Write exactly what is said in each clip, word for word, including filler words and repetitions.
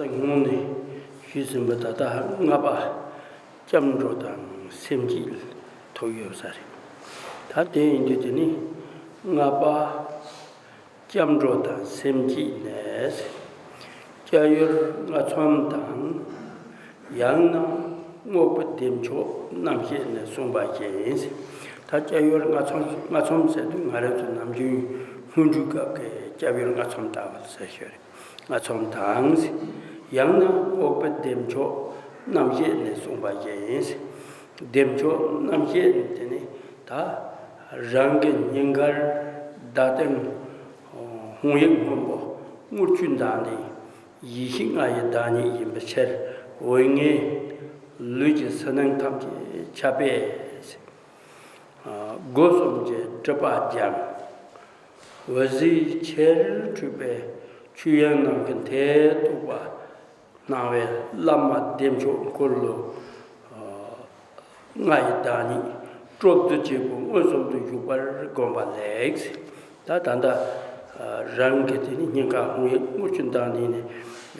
སྔོན་ནས་ཞུས་ཟིན་པ་ད་ལྟ་ལྔ་པ་སྐྱབས་འགྲོ་དང་སེམས་བསྐྱེད་ཐོབ་ཡོད་ས་རེད། ད་དེ་ཡིན་དུས་དེ་ནི་ལྔ་པ་སྐྱབས་འགྲོ་དང་སེམས་བསྐྱེད་ནས། སྐྱབས་ཡུལ་ལྔ་ཚོམ་དང་། ཡང་ན་རྔོག་པའི་བདེ་མཆོག་རྣམ་བཤད་ནས་གསུངས་པ་བཞིན། ད་སྐྱབས་ཡུལ་ལྔ་ཚོམ་ལྔ་ཚོམ་ཟེར་དུས་ང་རང་ཚོ་ནམ་རྒྱུན་སྔོན་འགྲོའི་སྐབས་ཀྱི་སྐྱབས་ཡུལ་ལྔ་ཚོམ་ལྟ་བུ་ཟེར་ཞོར། ལྔ་ཚོམ་དང་། ཡང་ན་རྔོག་པའི་བདེ་མཆོག་རྣམ་བཤད་ནས་གསུངས་པ་བཞིན། བདེ་མཆོག་རྣམ་བཤད་དེ་ནི་ད་རང་གི་སྙིང་གར་བརྡ་སྟེང་ཧཱུྃ་ཡིག་སྔོན་པོ་དངུལ་ཆུ་ལྡང་ནས་ཡེ་ཤེས་ལྔ་ཡི་བདག་ཉིད་ཡིན་པའི་ཕྱིར། འོད་ལྔས་ལུས་ཀྱི་ཕྱི་ནང་ཐམས་ཅད་ཁྱབ་པས། སྒོ་གསུམ་གྱི་སྒྲིབ་པ་སྦྱངས། འོད་ཟེར་ཆེར་འཕྲོས་པས་ཆོས་དབྱིངས་ནམ་མཁའི་མཐས་གཏུགས་པ། སྣང་བས་བླ་མ་བདེ་མཆོག་འཁོར་ལོ་ལྔ་ཡི་བདག་ཉིད་སྤྲོ་བསྡུ་བྱེད་པོ་མངོན་སུམ་དུ་བཞུགས་པར་བསྒོམ་པ་ལེགས། ད་ད་ལྟ་རང་གི་དེ་ནི་སྙིང་ག་ཧཱུྃ་ཡིག་དངུལ་ཆུ་ལྡང་ནས་ནི་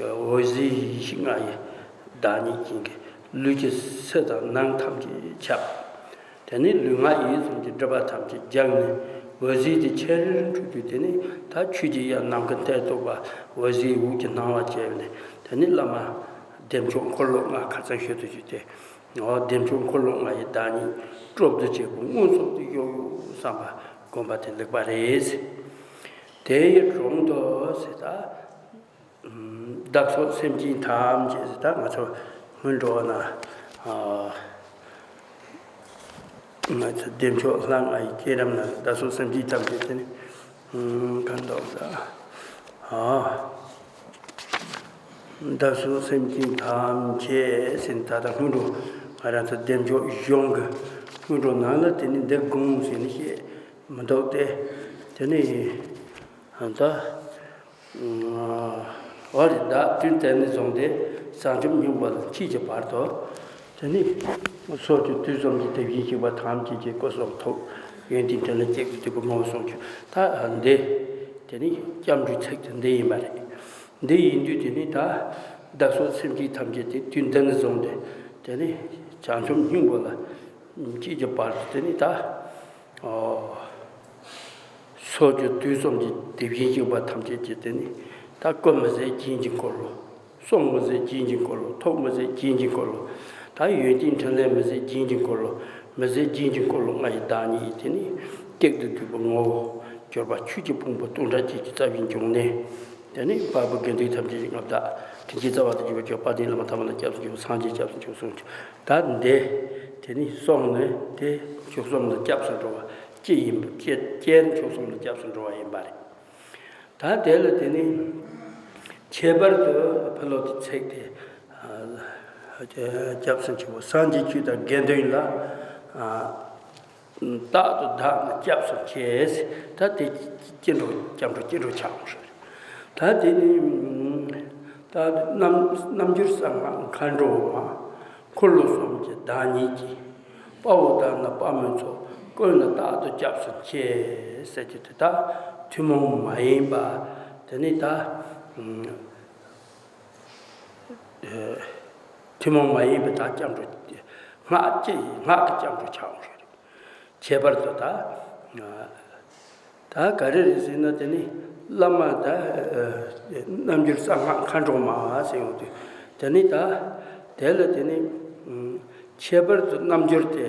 འོད་ཟེར་ཡེ་ཤེས་ལྔ་ཡི་བདག་ཉིད་ཅན་གྱི་ལུས་ཀྱི་ཕྱི་དང་ནང་ཐམས་ཅད་ཁྱབ། དེ་ནས་ལུས་ངག་ཡིད་གསུམ་གྱི་སྒྲིབ་པ་ཐམས་ཅད་སྦྱངས་ནས་འོད་ཟེར་དེ་ཆེར་འཕྲོས་དུས་དེ་ནས་ད་ཆོས་ཀྱི་དབྱིངས་ནམ་མཁའི་མཐས་གཏུགས་པ་འོད་ཟེར་འོད་ཀྱི་སྣང་བ་སྐྱེས་ནས་དེ་ནས་བླ་མ་བདེ་མཆོག་འཁོར་ལོ་ལྔ་ཁ་སང་ཞུས་དུས་ཀྱི་དེ་འོ་བདེ་མཆོག་འཁོར་ལོ་ལྔ་ཡི་བདག་ཉིད་སྤྲོ་བསྡུ་བྱེད་པོ་མངོན་སུམ་དུ་ཡོད་ཡོད་བསམ་པ་སྒོམ་པ་དེ་ལེགས་པ་རེད། དེ་ཡི་དྲུང་དུ་ཟེར་ད། བདག་སོགས་སེམས་ཅན་ཐམས་ཅད་ད་ང་ཚོ་སྔོན་འགྲོ་ན། ང་ཚོ་བདེ་མཆོག་ལྷ་ལྔ་ཡི་བསྐྱེད་རིམ་ན་བདག་སོགས་སེམས་ཅན་ཐམས་ཅད་དེ་ནི་གང་འདོགས་ད། བདག་སོགས་སེམས་ཅན་ཐམས་ཅད་ཟེར་ནས་ད་ལྟ་སྔོན་འགྲོ་ང་རང་ཚོ་བདེ་མཆོག་གཞུང་གི་སྔོན་འགྲོ་ནང་ལ་དེ་ནི་འདི་དགོངས་ཟེར་ནས་བཤད་མི་འདུག་སྟེ། དེ་ནི་ད། འོ་རེད། བདག་དུས་དེ་ནས་བཟུང་སྟེ་བྱང་ཆུབ་སྙིང་པོ་ལ་མཆིས་ཀྱི་བར་དུ། དེ་ནི་སོགས་ཀྱི་དུས་གསུམ་གྱི་དེ་བཞིན་གཤེགས་པ་ཐམས་ཅད་ཀྱི་སྐུ་གསུང་ཐུགས་ཡོན་ཏན་ཕྲིན་ལས་གཅིག་ཏུ་བསྡུས་པའི་ངོ་བོ་ཟུང་འཇུག་ད་འདི། དེ་ནི་སྐྱབས་འགྲོའི་ཚིག་དེ་འདི་ཡིན་པ་རེད། འདི་ཡིན་དུས་དེ་ནི་ད་བདག་སོགས་སེམས་ཅན་ཐམས་ཅད་དེ་དུས་འདི་ནས་བཟུང་སྟེ་དེ་ནི་བྱང་ཆུབ་སྙིང་པོ་ལ་མཆིས་ཀྱི་བར་དུ་དེ་ནི་ད། སོགས་ཀྱི་དུས་གསུམ་གྱི་དེ་བཞིན་གཤེགས་པ་ཐམས་ཅད་ཀྱི་དེ་ནི་ད་སྐུ་མི་ཟད་རྒྱན་གྱི་འཁོར་ལོ། གསུང་མི་ཟད་རྒྱན་གྱི་འཁོར་ལོ། ཐུགས་མི་ཟད་རྒྱན་གྱི་འཁོར་ལོ། ད་ཡོན་ཏན་ཕྲིན་ལས་མི་ཟད་རྒྱན་གྱི་འཁོར་ལོ། མི་ཟད་རྒྱན་གྱི་འཁོར་ལོ་ལྔ་ཡི་བདག་ཉིད་ཡིན་དེ་ནི་གཅིག་ཏུ་བསྡུས་པའི་ངོ་བོ་གྱུར་པ་ཆོས་ཀྱི་ཕུང་པོ་སྟོང་ཕྲག་བརྒྱད་ཅུ་རྩ་བཞིའི་འབྱུང་གནས། དེ་ནི་དཔལ་པོ་དགེ་འདུན་ཐམས་ཅད་ཀྱི་མངའ་བདག་དྲིན་ཅན་རྩ་བ་དང་བཅས་པ་མཆོག་དཔལ་ལྡན་བླ་མ་ཐ་མ་ལ་སྐྱབས་སུ་མཆིའོ། སངས་རྒྱས་སྐྱབས་སུ་མཆིའོ་གསུངས། ད་འདི་དེ་ནི་གསུངས་ནས་དེ་མཆོག་གསུམ་ལ་སྐྱབས་སུ་འགྲོ་བ་ཅི་ཡིན་པ་ཅི་སྐྱེ་མཆོག་གསུམ་ལ་སྐྱབས་སུ་འགྲོ་བ་ཡིན་པ་རེད། ད་དེ་ལ་དེ་ནི་ཁྱད་པར་དུ་ཕ་ལོ་དེ་ཚིག་དེ་སྐྱབས་སུ་མཆིའོ། སངས་རྒྱས་ཆོས་དང་དགེ་འདུན་ལ། རྟག་ཏུ་བདག་ནི་སྐྱབས་སུ་མཆི། ད་དེ་སྐྱེ་འགྲོ་སྐྱབས་འགྲོ་སྐྱེ་འགྲོ་ཆགས་འོང་ཤོག་ད་དེ་ནི་ད་རྣམ་རྣམ་འགྱུར་གསང་སྔགས་མཁའ་འགྲོ་མ། འཁོར་ལོ་གསུམ་གྱི་བདག་ཉིད་ཀྱི། དཔའ་བོ་དང་ནི་དཔའ་མོའི་ཚོགས། ཀུན་ལ་རྟག་ཏུ་སྐྱབས་སུ་མཆི། ཟེར་གྱི་དེ་ད་ཐུན་མོང་མ་ཡིན་པ། དེ་ནི་ད། ཐུན་མོང་མ་ཡིན་པའི་ད་སྐྱབས་འགྲོ། སྔགས་ཀྱི་སྔགས་ཀྱི་སྐྱབས་འགྲོ་ཆགས་འོང་ཤོག་ཁྱད་པར་དུ་ད། ད་ག་རེ་རེད་ཟེར་ན་དེ་ནི་བླ་མ་ད་རྣམ་འགྱུར་གསང་སྔགས་མཁའ་འགྲོ་མ་ཟེར་ཡོང་དུས་དེ་ནི་ད་དེ་ལ་དེ་ནི་ཁྱད་པར་དུ་རྣམ་འགྱུར་དེ་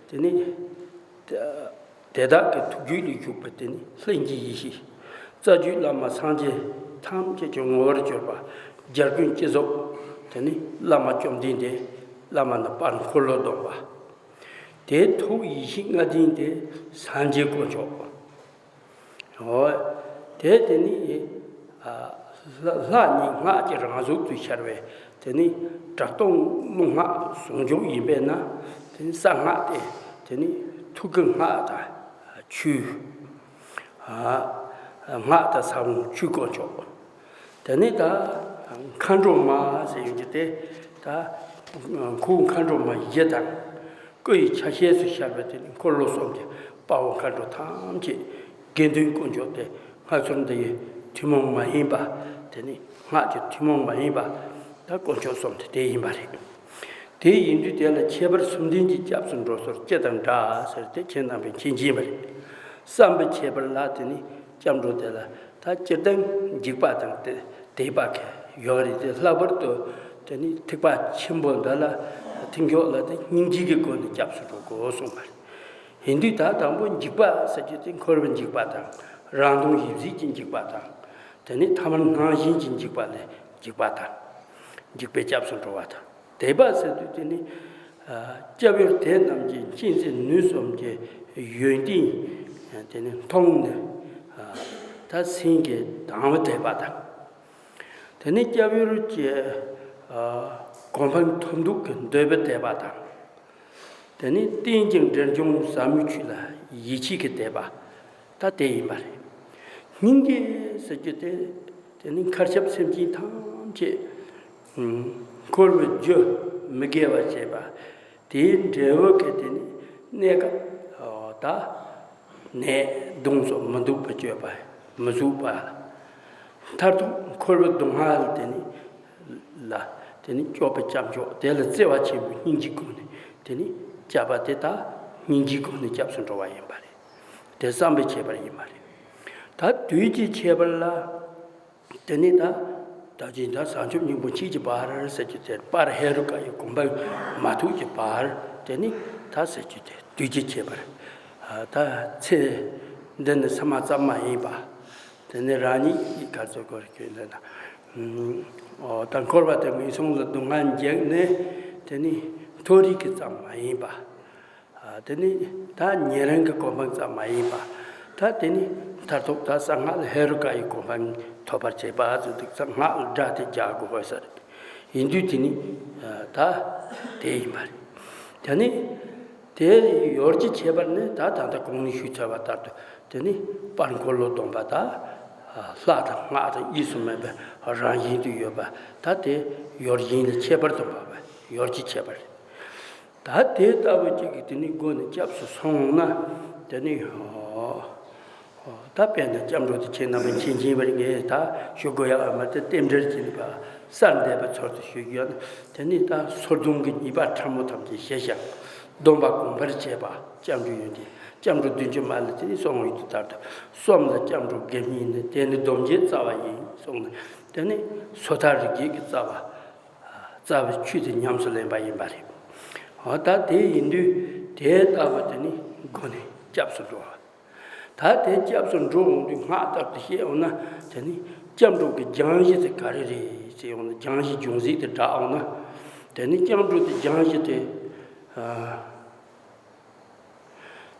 དེ་ནི་དེ་དག་གི་ཐུགས་རྒྱུད་ལ་བཞུགས་པ་དེ་ནི་ལྷུན་གྱིས་ཡེ་ཤེས། རྩ་རྒྱུད་བླ་མ་སངས་རྒྱས་ཐམས་ཅད་ཀྱི་ངོ་བོར་གྱུར་པ་རྒྱལ་ཀུན་སྤྱི་གཟུགས་དེ་ནི་བླ་མ་བཅོམ་ལྡན་འདས། བླ་མ་ནི་དཔལ་འཁོར་ལོ་སྡོམ་པ། དེའི་ཐུགས་ཡེ་ཤེས་ལྔ་ལྡན་དེ་སངས་རྒྱས་དཀོན་མཆོག་འོ། དེ་དེ་ནི་ལྷ་ལྷ་ཉིད་སྔགས་ཀྱི་རང་གཟུགས་སུ་ཤར་བའི་དེ་ནི་གྲགས་སྟོང་རླུང་སྔགས་ཟུང་འཇུག་ཡིན་པས་ན། དེ་ནི་གསང་སྔགས་དེ་དེ་ནི་ཐུགས་ཀྱི་སྔགས་དང་ཆོས། སྔགས་དང་ས་བོན་ཆོས་དཀོན་མཆོག་དེ་ནས་ད་མཁའ་འགྲོ་མ་ཟེར་ཡོང་གི་དེ་ད་ཁོ་བོ་མཁའ་འགྲོ་མ་བཞི་དང་སྐུ་ཡི་ཆ་ཤས་སུ་ཤར་བའི་དེ་ནི་འཁོར་ལོ་གསུམ་གྱི་དཔའ་བོ་མཁའ་འགྲོ་ཐམས་ཅད་དགེ་འདུན་དཀོན་མཆོག་དེ་སྔ་ཚོར་འདི་ཡི་ཐུན་མོང་མ་ཡིན་པ་དེ། དེ་ནི་སྔགས་ཀྱི་ཐུན་མོང་མ་ཡིན་པ་ད་དཀོན་མཆོག་གསུམ་དེ་དེ་ཡིན་པ་རེད། དེ་ཡིན་དུས་དེ་ལ་ཁྱད་པར་གསུམ་ལྡན་གྱི་སྐྱབས་སུ་འགྲོ་ཟེར་ཅི་དང་འདྲ་ཟེར་ཏེ་ཁྱེད་རྣམ་པས་མཁྱེན་གྱིན་པ་རེད། བསམ་པའི་ཁྱད་པར་ལ་དེ་ནི་སྐྱབས་འགྲོ་དེ་ལ་ད་སྤྱིར་བཏང་འཇིགས་པ་དང་དེ་དེ་པ་ག་ཡོད་རེད་དེ། ལྷག་པར་དུ་དེ་ནི་ཐེག་པ་ཆེན་པོ་འདི་ལ་ཐེག་མཆོག་ལ་དེ་སྙིང་རྗེ་གི་སྒོ་ནས་སྐྱབས་སུ་འགྲོ་དགོས་གསུངས་པ་རེད། ཡིན་དུས་ད་དང་པོ་འཇིགས་པ་ཟེར་རྒྱུ་དེ་འཁོར་བའི་འཇིགས་པ་དང་། རང་སྡུག་ཡིད་བརྫིས་ཀྱི་འཇིགས་པ་དང་། དེ་ནས་ཐ་མལ་སྣང་ཞེན་གྱི་འཇིགས་པ་ལས་འཇིགས་པ་དང་། འཇིགས་པའི་སྐྱབས་སུ་འགྲོ་བ་དང་། དེ་པ་ཟེར་དུས་དེ་ནི་ཨ་སྐྱབས་ཡུལ་དེ་རྣམས་ཀྱི་མཁྱེན་བརྩེ་ནུས་གསུམ་གྱི་ཡོན་ཏན་དེ་ནི་མཐོང་ནས་ཨ་ད་སེམས་ཀྱི་དང་བ་དེ་པ་དང་། དེ་ནས་སྐྱབས་ཡུལ་གྱི་ཨ་གོ་འཕང་ཐོབ་འདོད་ཀྱི་འདོད་པའི་དད་པ་དང་། དེ་ནས་རྟེན་ཅིང་འབྲེལ་འབྱུང་ཟབ་མོའི་ཆོས་ལ་ཡིད་ཆེས་ཀྱི་དད་པ་ད་དེ་ཡིན་པ་རེད། སྙིང་རྗེ་ཟེར་རྒྱུ་དེ་དེ་ནི་མཁར་ཆབ་སེམས་ཅན་ཐམས་ཅད་འཁོར་བའི་རྒྱུ་མི་དགེ་བ་བྱས་པ་དེའི་འབྲས་བུ་གི་དེ་ནི་གནས་སྐབས་ད། ནད་གདོན་སོགས་མི་སྡུག་པ་སྤྱོད་པ་མི་གཟུགས་པ། མཐར་ཐུག་འཁོར་བའི་སྡུག་བསྔལ་དེ་ནི་ལ་དེ་ནི་སྐྱོབ་པའི་སྐྱབས་མཆོག་དེ་ལ་བརྩེ་བ་ཆེན་པོའི་སྙིང་རྗེའི་སྒོ་ནས་དེ་ནི་སྐྱབས་པ་དེ་དག་སྙིང་རྗེའི་སྒོ་ནས་སྐྱབས་སུ་འགྲོ་བ་ཡིན་པ་རེད། དེ་བསམ་པའི་ཁྱད་པར་ཡིན་པ་རེད། ད་དུས་ཀྱི་ཁྱད་པར་ལ། དེ་ནས་ད་ད་ཅི་ད་བྱང་ཆུབ་སྙིང་པོ་མཆིས་ཀྱི་བར་ཟེར་རྒྱུ་དེ་པར་ཧེ་རུ་ཀ་ཡི་གོ་འཕང་མ་ཐོབ་ཀྱི་བར་དེ་ནི་ད་ཟེར་རྒྱུ་དེ་དུས་ཀྱི་ཁྱད་པར། ད་ཚེ་འདི་ནི་ས་མ་ཙམ་མ་ཡིན་པ། དེ་ནི་རང་ཉིད་ཀྱི་ག་ཚོད་སྐོར་གྱི་ལ་ན། ད་འཁོར་བ་དེ་ངན་སོང་ལ་སྡུག་བསྔལ་འཇིགས་ནས་དེ་ནི་མཐོ་རིས་ཀྱི་ཙམ་མ་ཡིན་པ། དེ་ནི་ད་ཉན་རང་གི་གོ་འཕང་ཙམ་མ་ཡིན་པ། ད་དེ་ནི་མཐར་ཐུག་ད་གསང་སྔགས་ལ་ཧེ་རུ་ཀ་ཡི་གོ་འཕང་ཐོབ་པར་བྱེད་པ་ཚུལ་དུ་གསང་སྔགས་ལ་སྒྲ་དེ་རྒྱག་དགོས་ས་རེད། ཡིན་དུས་དེ་ནི་ད་དེ་ཡིན་པ་རེད། དེ་ནི་དེ་ཡོར་གྱི་ཁྱད་པར་ནི་ད་ད་ལྟ་གོང་ནས་ཞུས་ཚར་བ་ལྟར་དུ་དེ་ནི་པར་འཁོར་ལོ་སྡོམ་པ་དང་། ལྷ་དང་སྔགས་དང་གཉིས་སུ་མེད་པའི་རང་བཞིན་དུ་ཡོད་པ་ད་དེ་ཡོར་བཞིན་ལ་ཁྱད་པར་དུ་འབབ་པ་ཡོར་གྱི་ཁྱད་པར་རེད། ད་དེ་ལྟ་བུ་ཅིག་གིས་དེ་ནི་སྒོ་ནས་སྐྱབས་སུ་སོང་ན་དེ་ནི་ད་དཔེར་ན་སྐྱབས་འགྲོ་དེ་ཁྱེད་རྣམ་པ་མཁྱེན་མཁྱེན་པ་རེད། ངས་ད་ཞུ་དགོས་ཡག་མ་རེད། རྟེན་འབྲེལ་གྱི་ནི་པ་གསར་འདེབས་པའི་ཚུལ་དུ་ཞུ་རྒྱུ་ཡོད་ན། དེ་ནི་ད་སོར་སྡོམ་གྱི་ཉེས་པ་ཕྲ་མོ་ཐམས་ཅད་ཞི་ཞིང་སྡོམ་པ་གོང་འཕེལ་བྱེད་པ་སྐྱབས་འགྲོ་ཡོན་ཏན། སྐྱབས་འགྲོ་བདུན་ཅུ་མ་ལ་དེ་ནི་གསུངས་ཡོད་དུས་ལྟར་དུ་གསུམ་ལ་སྐྱབས་འགྲོ་དགེ་བསྙེན་ནི་དེ་ནི་སྡོམ་བརྒྱད་རྩ་བ་ཡིན་གསུངས་ནས། དེ་ནི་སོ་ཐར་རིགས་བརྒྱད་ཀྱི་རྩ་བ། རྩ་བའི་ཆོས་དེ་ཉམས་སུ་ལེན་པ་ཡིན་པ་རེད། འོ་ད་དེ་ཡིན་དུས་དེ་ལྟ་བུ་དེ་ནི་སྒོ་ནས་སྐྱབས་སུ་འགྲོ་བ། ད་དེ་སྐྱབས་སུ་འགྲོ་འོང་དུས་སྔགས་ལྟར་དུ་བཤད་འོང་ན་དེ་ནི་སྐྱབས་འགྲོ་གི་སྦྱང་གཞི་དེ་ག་རེ་རེད་ཟེར་འོང་ན། སྦྱང་གཞི་འབྱུང་རྩིས་དེ་བསྒྲགས་འོང་ན། དེ་ནི་སྐྱབས་འགྲོ་དེ་སྦྱང་གཞི་དེ་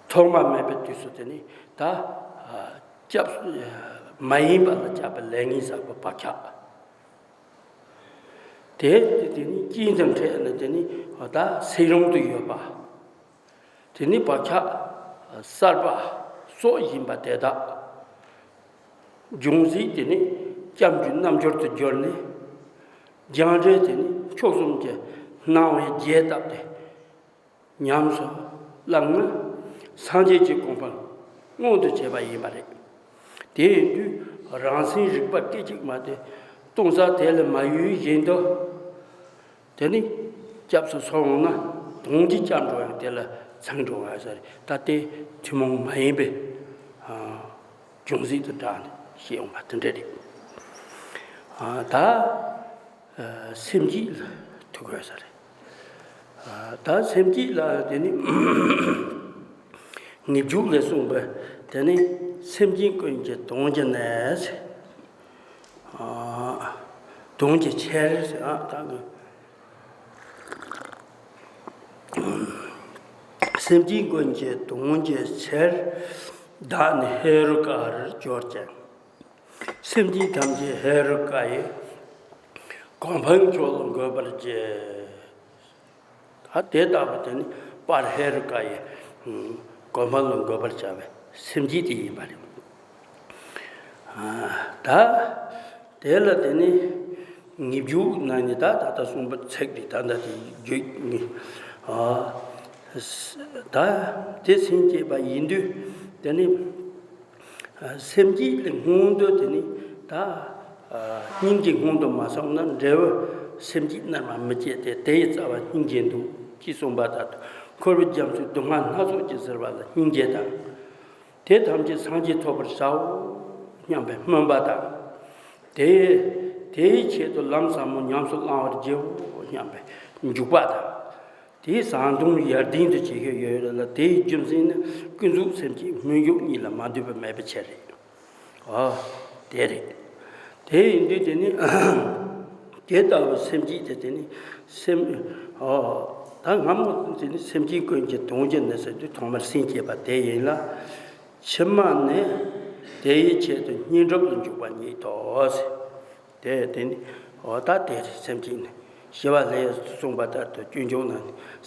ཐོག་མ་མེད་པའི་དུས་སུ་དེ་ནི་ད་སྐྱབས་མ་ཡིན་པ་ལ་སྐྱབས་པའི་ལས་ངན་བསགས་པ་བག་ཆགས། དེ་དེ་ནི་རྐྱེན་དང་འཕྲད་ནས་དེ་ནི་ད་སེམས་རུམ་དུ་ཡོད་པ། དེ་ནི་བག་ཆགས་གསར་པ་སྲོག་ཡིན་པ་དེ་དག་འབྱུང་རྩིས་དེ་ནི་སྐྱབས་འཇུག་རྣལ་འབྱོར་དུ་གྱུར་ནས། སྦྱང་འབྲས་དེ་ནི་མཆོག་གསུམ་གྱི་སྣང་བའི་རྒྱས་བཏབ་སྟེ། ཉམས་སུ་བླངས་ན་སངས་རྒྱས་ཀྱི་གོ་འཕང་མངོན་དུ་བྱེད་པ་ཡིན་པ་རེད། དེ་ཡིན་དུས་རང་སེམས་རིག་པ་སྐད་ཅིག་མ་དེ་སྟོང་རྩ་དེ་ལ་མ་གཡོས་བཞིན་དུ། དེ་ནི་སྐྱབས་སུ་སོང་ན་དོན་གྱི་སྐྱབས་འགྲོ་ཡང་དེ་ལ་ཚང་འགྲོ་བ་ཟེར། ད་དེ་ཐུན་མོང་མ་ཡིན་པའི་འབྱུང་རྩིས་དུ་བསྒྲགས་ནས་བཤད་ཡོང་བ་དེ་འདྲ་རེད། ད་སེམས་བསྐྱེད་ལ་ཐུག་དགོས་ས་རེད། ད་སེམས་བསྐྱེད་ལ་དེ་ནི་ངེས་འབྱུང་ལས་གསུངས་པ་དེ་ནི་སེམས་ཅན་ཀུན་གྱི་དོན་བགྱིས་ནས། དོན་གྱི་ཕྱིར་ཟེར་ཨ་ད་གི། སེམས་ཅན་ཀུན་གྱི་དོན་གྱི་ཕྱིར། བདག་ནི་ཧེ་རུ་ཀར་གྱུར་ཅིང་། སེམས་ཅན་ཐམས་ཅད་ཧེ་རུ་ཀ་ཡི་གོ་འཕང་མཆོག་ལ་འགོད་པར་བགྱི། ད་དེ་ལྟ་བུ་དེ་ནི་པར་ཧེ་རུ་ཀ་ཡི་གོ་འཕང་ལ་འགོད་པར་བྱ་བའི་སེམས་བསྐྱེད་དེ་ཡིན་པ་རེད། ད་དེ་ལ་དེ་ནི་ངེས་འབྱུང་ན་ནི་ད་ད་ལྟ་གསུངས་པ་ཚིག་འདི་ད་ལྟ་དེ་བརྗོད་ནི། ད་དེ་སེམས་བསྐྱེད་པ་ཡིན་དུས་དེ་ནི་སེམས་བསྐྱེད་ལ་སྔོན་དུ་དེ་ནི་ད་ སྙིང་རྗེ་སྔོན་དུ་མ་སོང་ན། འབྲས་བུ་སེམས་བསྐྱེད་རྣལ་མ་མི་སྐྱེ་སྟེ། དེ་ཡི་རྩ་བ་སྙིང་རྗེ་འདུ། ཅེས་གསུངས་པ་ལྟར་དུ། འཁོར་བའི་རྒྱ་མཚོའི་སྡུག་བསྔལ་སྣ་ཚོགས་ཀྱིས་གཟིར་བ་ལ་སྙིང་རྗེ་དང་། དེ་ཐམས་ཅད་སངས་རྒྱས་ཐོབ་པར་བྱའོ་སྙམ་པའི་སྨོན་པ་དང་། དེ་དེའི་ཆེད་དུ་ལམ་ཟབ་མོ་ཉམས་སུ་བླང་བར་བགྱིའོ་སྙམ་པའི་འཇུག་པ་དང་། དེའི་བཟང་སྡོམ་ཡར་ལྡན་དུ་བྱེད་ཀྱི་ཡོད་ལ། དེའི་རྒྱུ་མཚན་ནི་ཀུན་རྫོབ་སེམས་བསྐྱེད་སྨོན་འཇུག་གཉིས་ལ་མ་འདུས་པ་མེད་པའི་ཕྱིར་རེད། ཨོ། དེ་རེད། དེ་ཡིན་དུས་དེ་ནི་དེ་ལྟ་བུའི་སེམས་བསྐྱེད་དེ། དེ་ནི་སེམས། ཨོ། ད་སྔ་མོ་དེ་ནི་སེམས་བསྐྱེད་ཀུན་གྱི་དོན་གྱི་ནི་ཟེར་དུས་ཐོག་མར་སེམས་བསྐྱེད་པ་དེ་ཡིན་ལ། ཕྱི་མ་ནི་དེ་ཡི་ཆེད་དུ་བསྙེན་སྒྲུབ་ལ་འཇུག་པ་ཉིད་དོ། དེ་དེ་ནི་འོ་ད་དེ་སེམས་བསྐྱེད་ནི། ཞི་བ་ལྷས་གསུངས་པ་ལྟར་དུ། སྤྱོད་འཇུག་ན་ནི།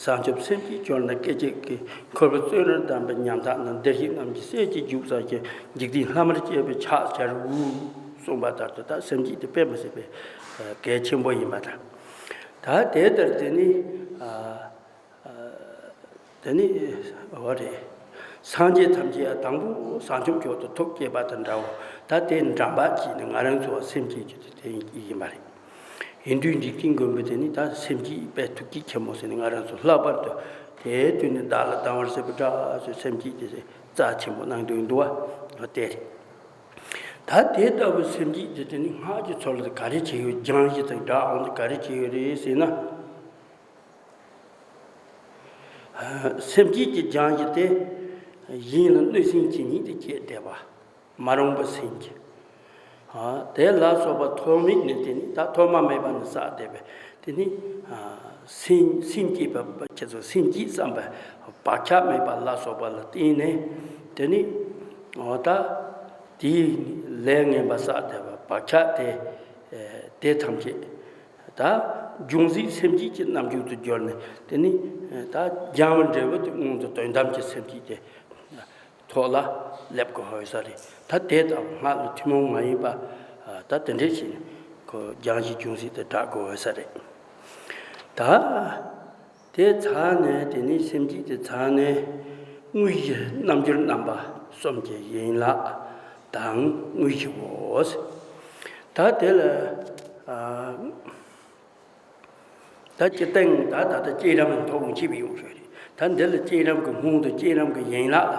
བྱང་ཆུབ་སེམས་ཀྱིས་སྐྱོར་ན་སྐད་ཅིག་གིས། འཁོར་བའི་བཙོན་རར་བསྡམས་པའི་ཉམ་ཐག་རྣམས། བདེ་གཤེགས་རྣམས་ཀྱི་སྲས་ཀྱི་རྒྱུ་བསགས་ཤིང་། འཇིག་རྟེན་ལྷ་མིར་བཅས་པའི་ཕྱག་བྱར་འོས། གསུངས་པ་ལྟར་དུ། ད་སེམས་བསྐྱེད་དེ་དཔེ་མི་སྲིད་པའི་གལ་ཆེན་པོ་ཡིན་པ་དང་། ད་དེ་ལྟར་དེ་ནི། དེ་ནི་འོ་རེད། སངས་རྒྱས་ཐམས་ཅད་དང་པོ་བྱང་ཆུབ་མཆོག་ཏུ་ཐུགས་བསྐྱེད་པ་དང་འདྲའོ། ད་དེ་འགྲམ་པ་གཅིག་ནི་ང་རང་ཚོ་སེམས་བསྐྱེད་རྒྱུ་དེ་དེ་ཡིན་པ་རེད། ཡིན་དུས་འཇིག་རྟེན་མགོན་པོ་དེ་ནི་ད་སེམས་བསྐྱེད་པའི་ཐུགས་བསྐྱེད་ཆེན་མོ་ཟེར་ནི། ང་རང་ཚོ་ལྷག་པར་དུ་དེའི་དུས་ནི་བདག་ལ་སྡང་བར་བྱེད་པའི་དགྲ་ཟེར་སེམས་བསྐྱེད་དེ་རྩ་ཆེན་པོ་གནང་དོན་འདུག་བ། དེ་རེད། ད་དེ་ལྟ་བུའི་སེམས་བསྐྱེད་དེ་དེ་ནི་སྔགས་ཀྱི་ཚུལ་དུ་ག་རེ་བྱེད་ཡོད། སྦྱང་གཞི་དང་སྦྲགས་འོང་དུས་ག་རེ་བྱེད་ཡོད་རེད་ཟེར་ན། སེམས་བསྐྱེད་ཀྱི་སྦྱང་གཞི་དེ། གཞན་ལ་གནོད་སེམས་ཇི་སྙེད་དུ་སྐྱེས་བསྡད་པ། མ་རུངས་པའི་སེམས་ཀྱི། དེ་ལ་སོགས་པ་ཐོགས་མེད་ནི་དེ་ནི། ད་ཐོག་མ་མེད་པ་ནས་བསགས་བསྡད་པའི་དེ་ནི། སེམས་སེམས་བསྐྱེད་པ་ཁྱེད་ཚོ་སེམས་བསྐྱེད་བསམ་པའི་བག་ཆགས་མེད་པ་ལ་སོགས་པ་ལ་བརྟེན་ནས་དེ་ནི། འོ་ད་དེའི་ལས་ངན་པ་བསགས་བསྡད་པ་བག་ཆགས་དེ། དེ་ཐམས་ཅད། ད་སྦྱོང་གཞི་སེམས་བསྐྱེད་ཀྱི་རྣམ་འགྱུར་དུ་སྦྱོར་ནས་དེ་ནི། ད་སྦྱང་བའི་འབྲས་བུ་དེ་སྔོན་དུ་དོན་དམ་གྱི་སེམས་བསྐྱེད་དེ་ཐོག་ལ་སླེབས་དགོས་ཡོད་ས་རེད། ད་དེ་དང་སྔགས་ལ་ཐུན་མོང་མ་ཡིན་པ། ད་དེ་འདྲས་བྱས་ནས་ཁོ་སྦྱང་གཞི་སྦྱོང་གཞི་དེ་བསྒྲགས་དགོས་ཡོད་ས་རེད། ད་དེ་ཚར་ནས་དེ་ནི་སེམས་བསྐྱེད་དེ་ཚར་ནས་དངོས་གཞི་རྣམ་འགྱུར་རྣམ་པ་གསུམ་གྱི་ཡན་ལག་དང་དངོས་གཞིའོ། ད་དེ་ལ། ད་སྤྱིར་བཏང་ད་ད་ལྟ་བསྐྱེད་རིམ་ཐོག་ངོ་ཆེ་བའི་ཡོང་ཤོས་རེད། ད་འདི་ལ་བསྐྱེད་རིམ་གྱི་སྔོན་དུ་བསྐྱེད་རིམ་གྱི་ཡན་ལག་ལ་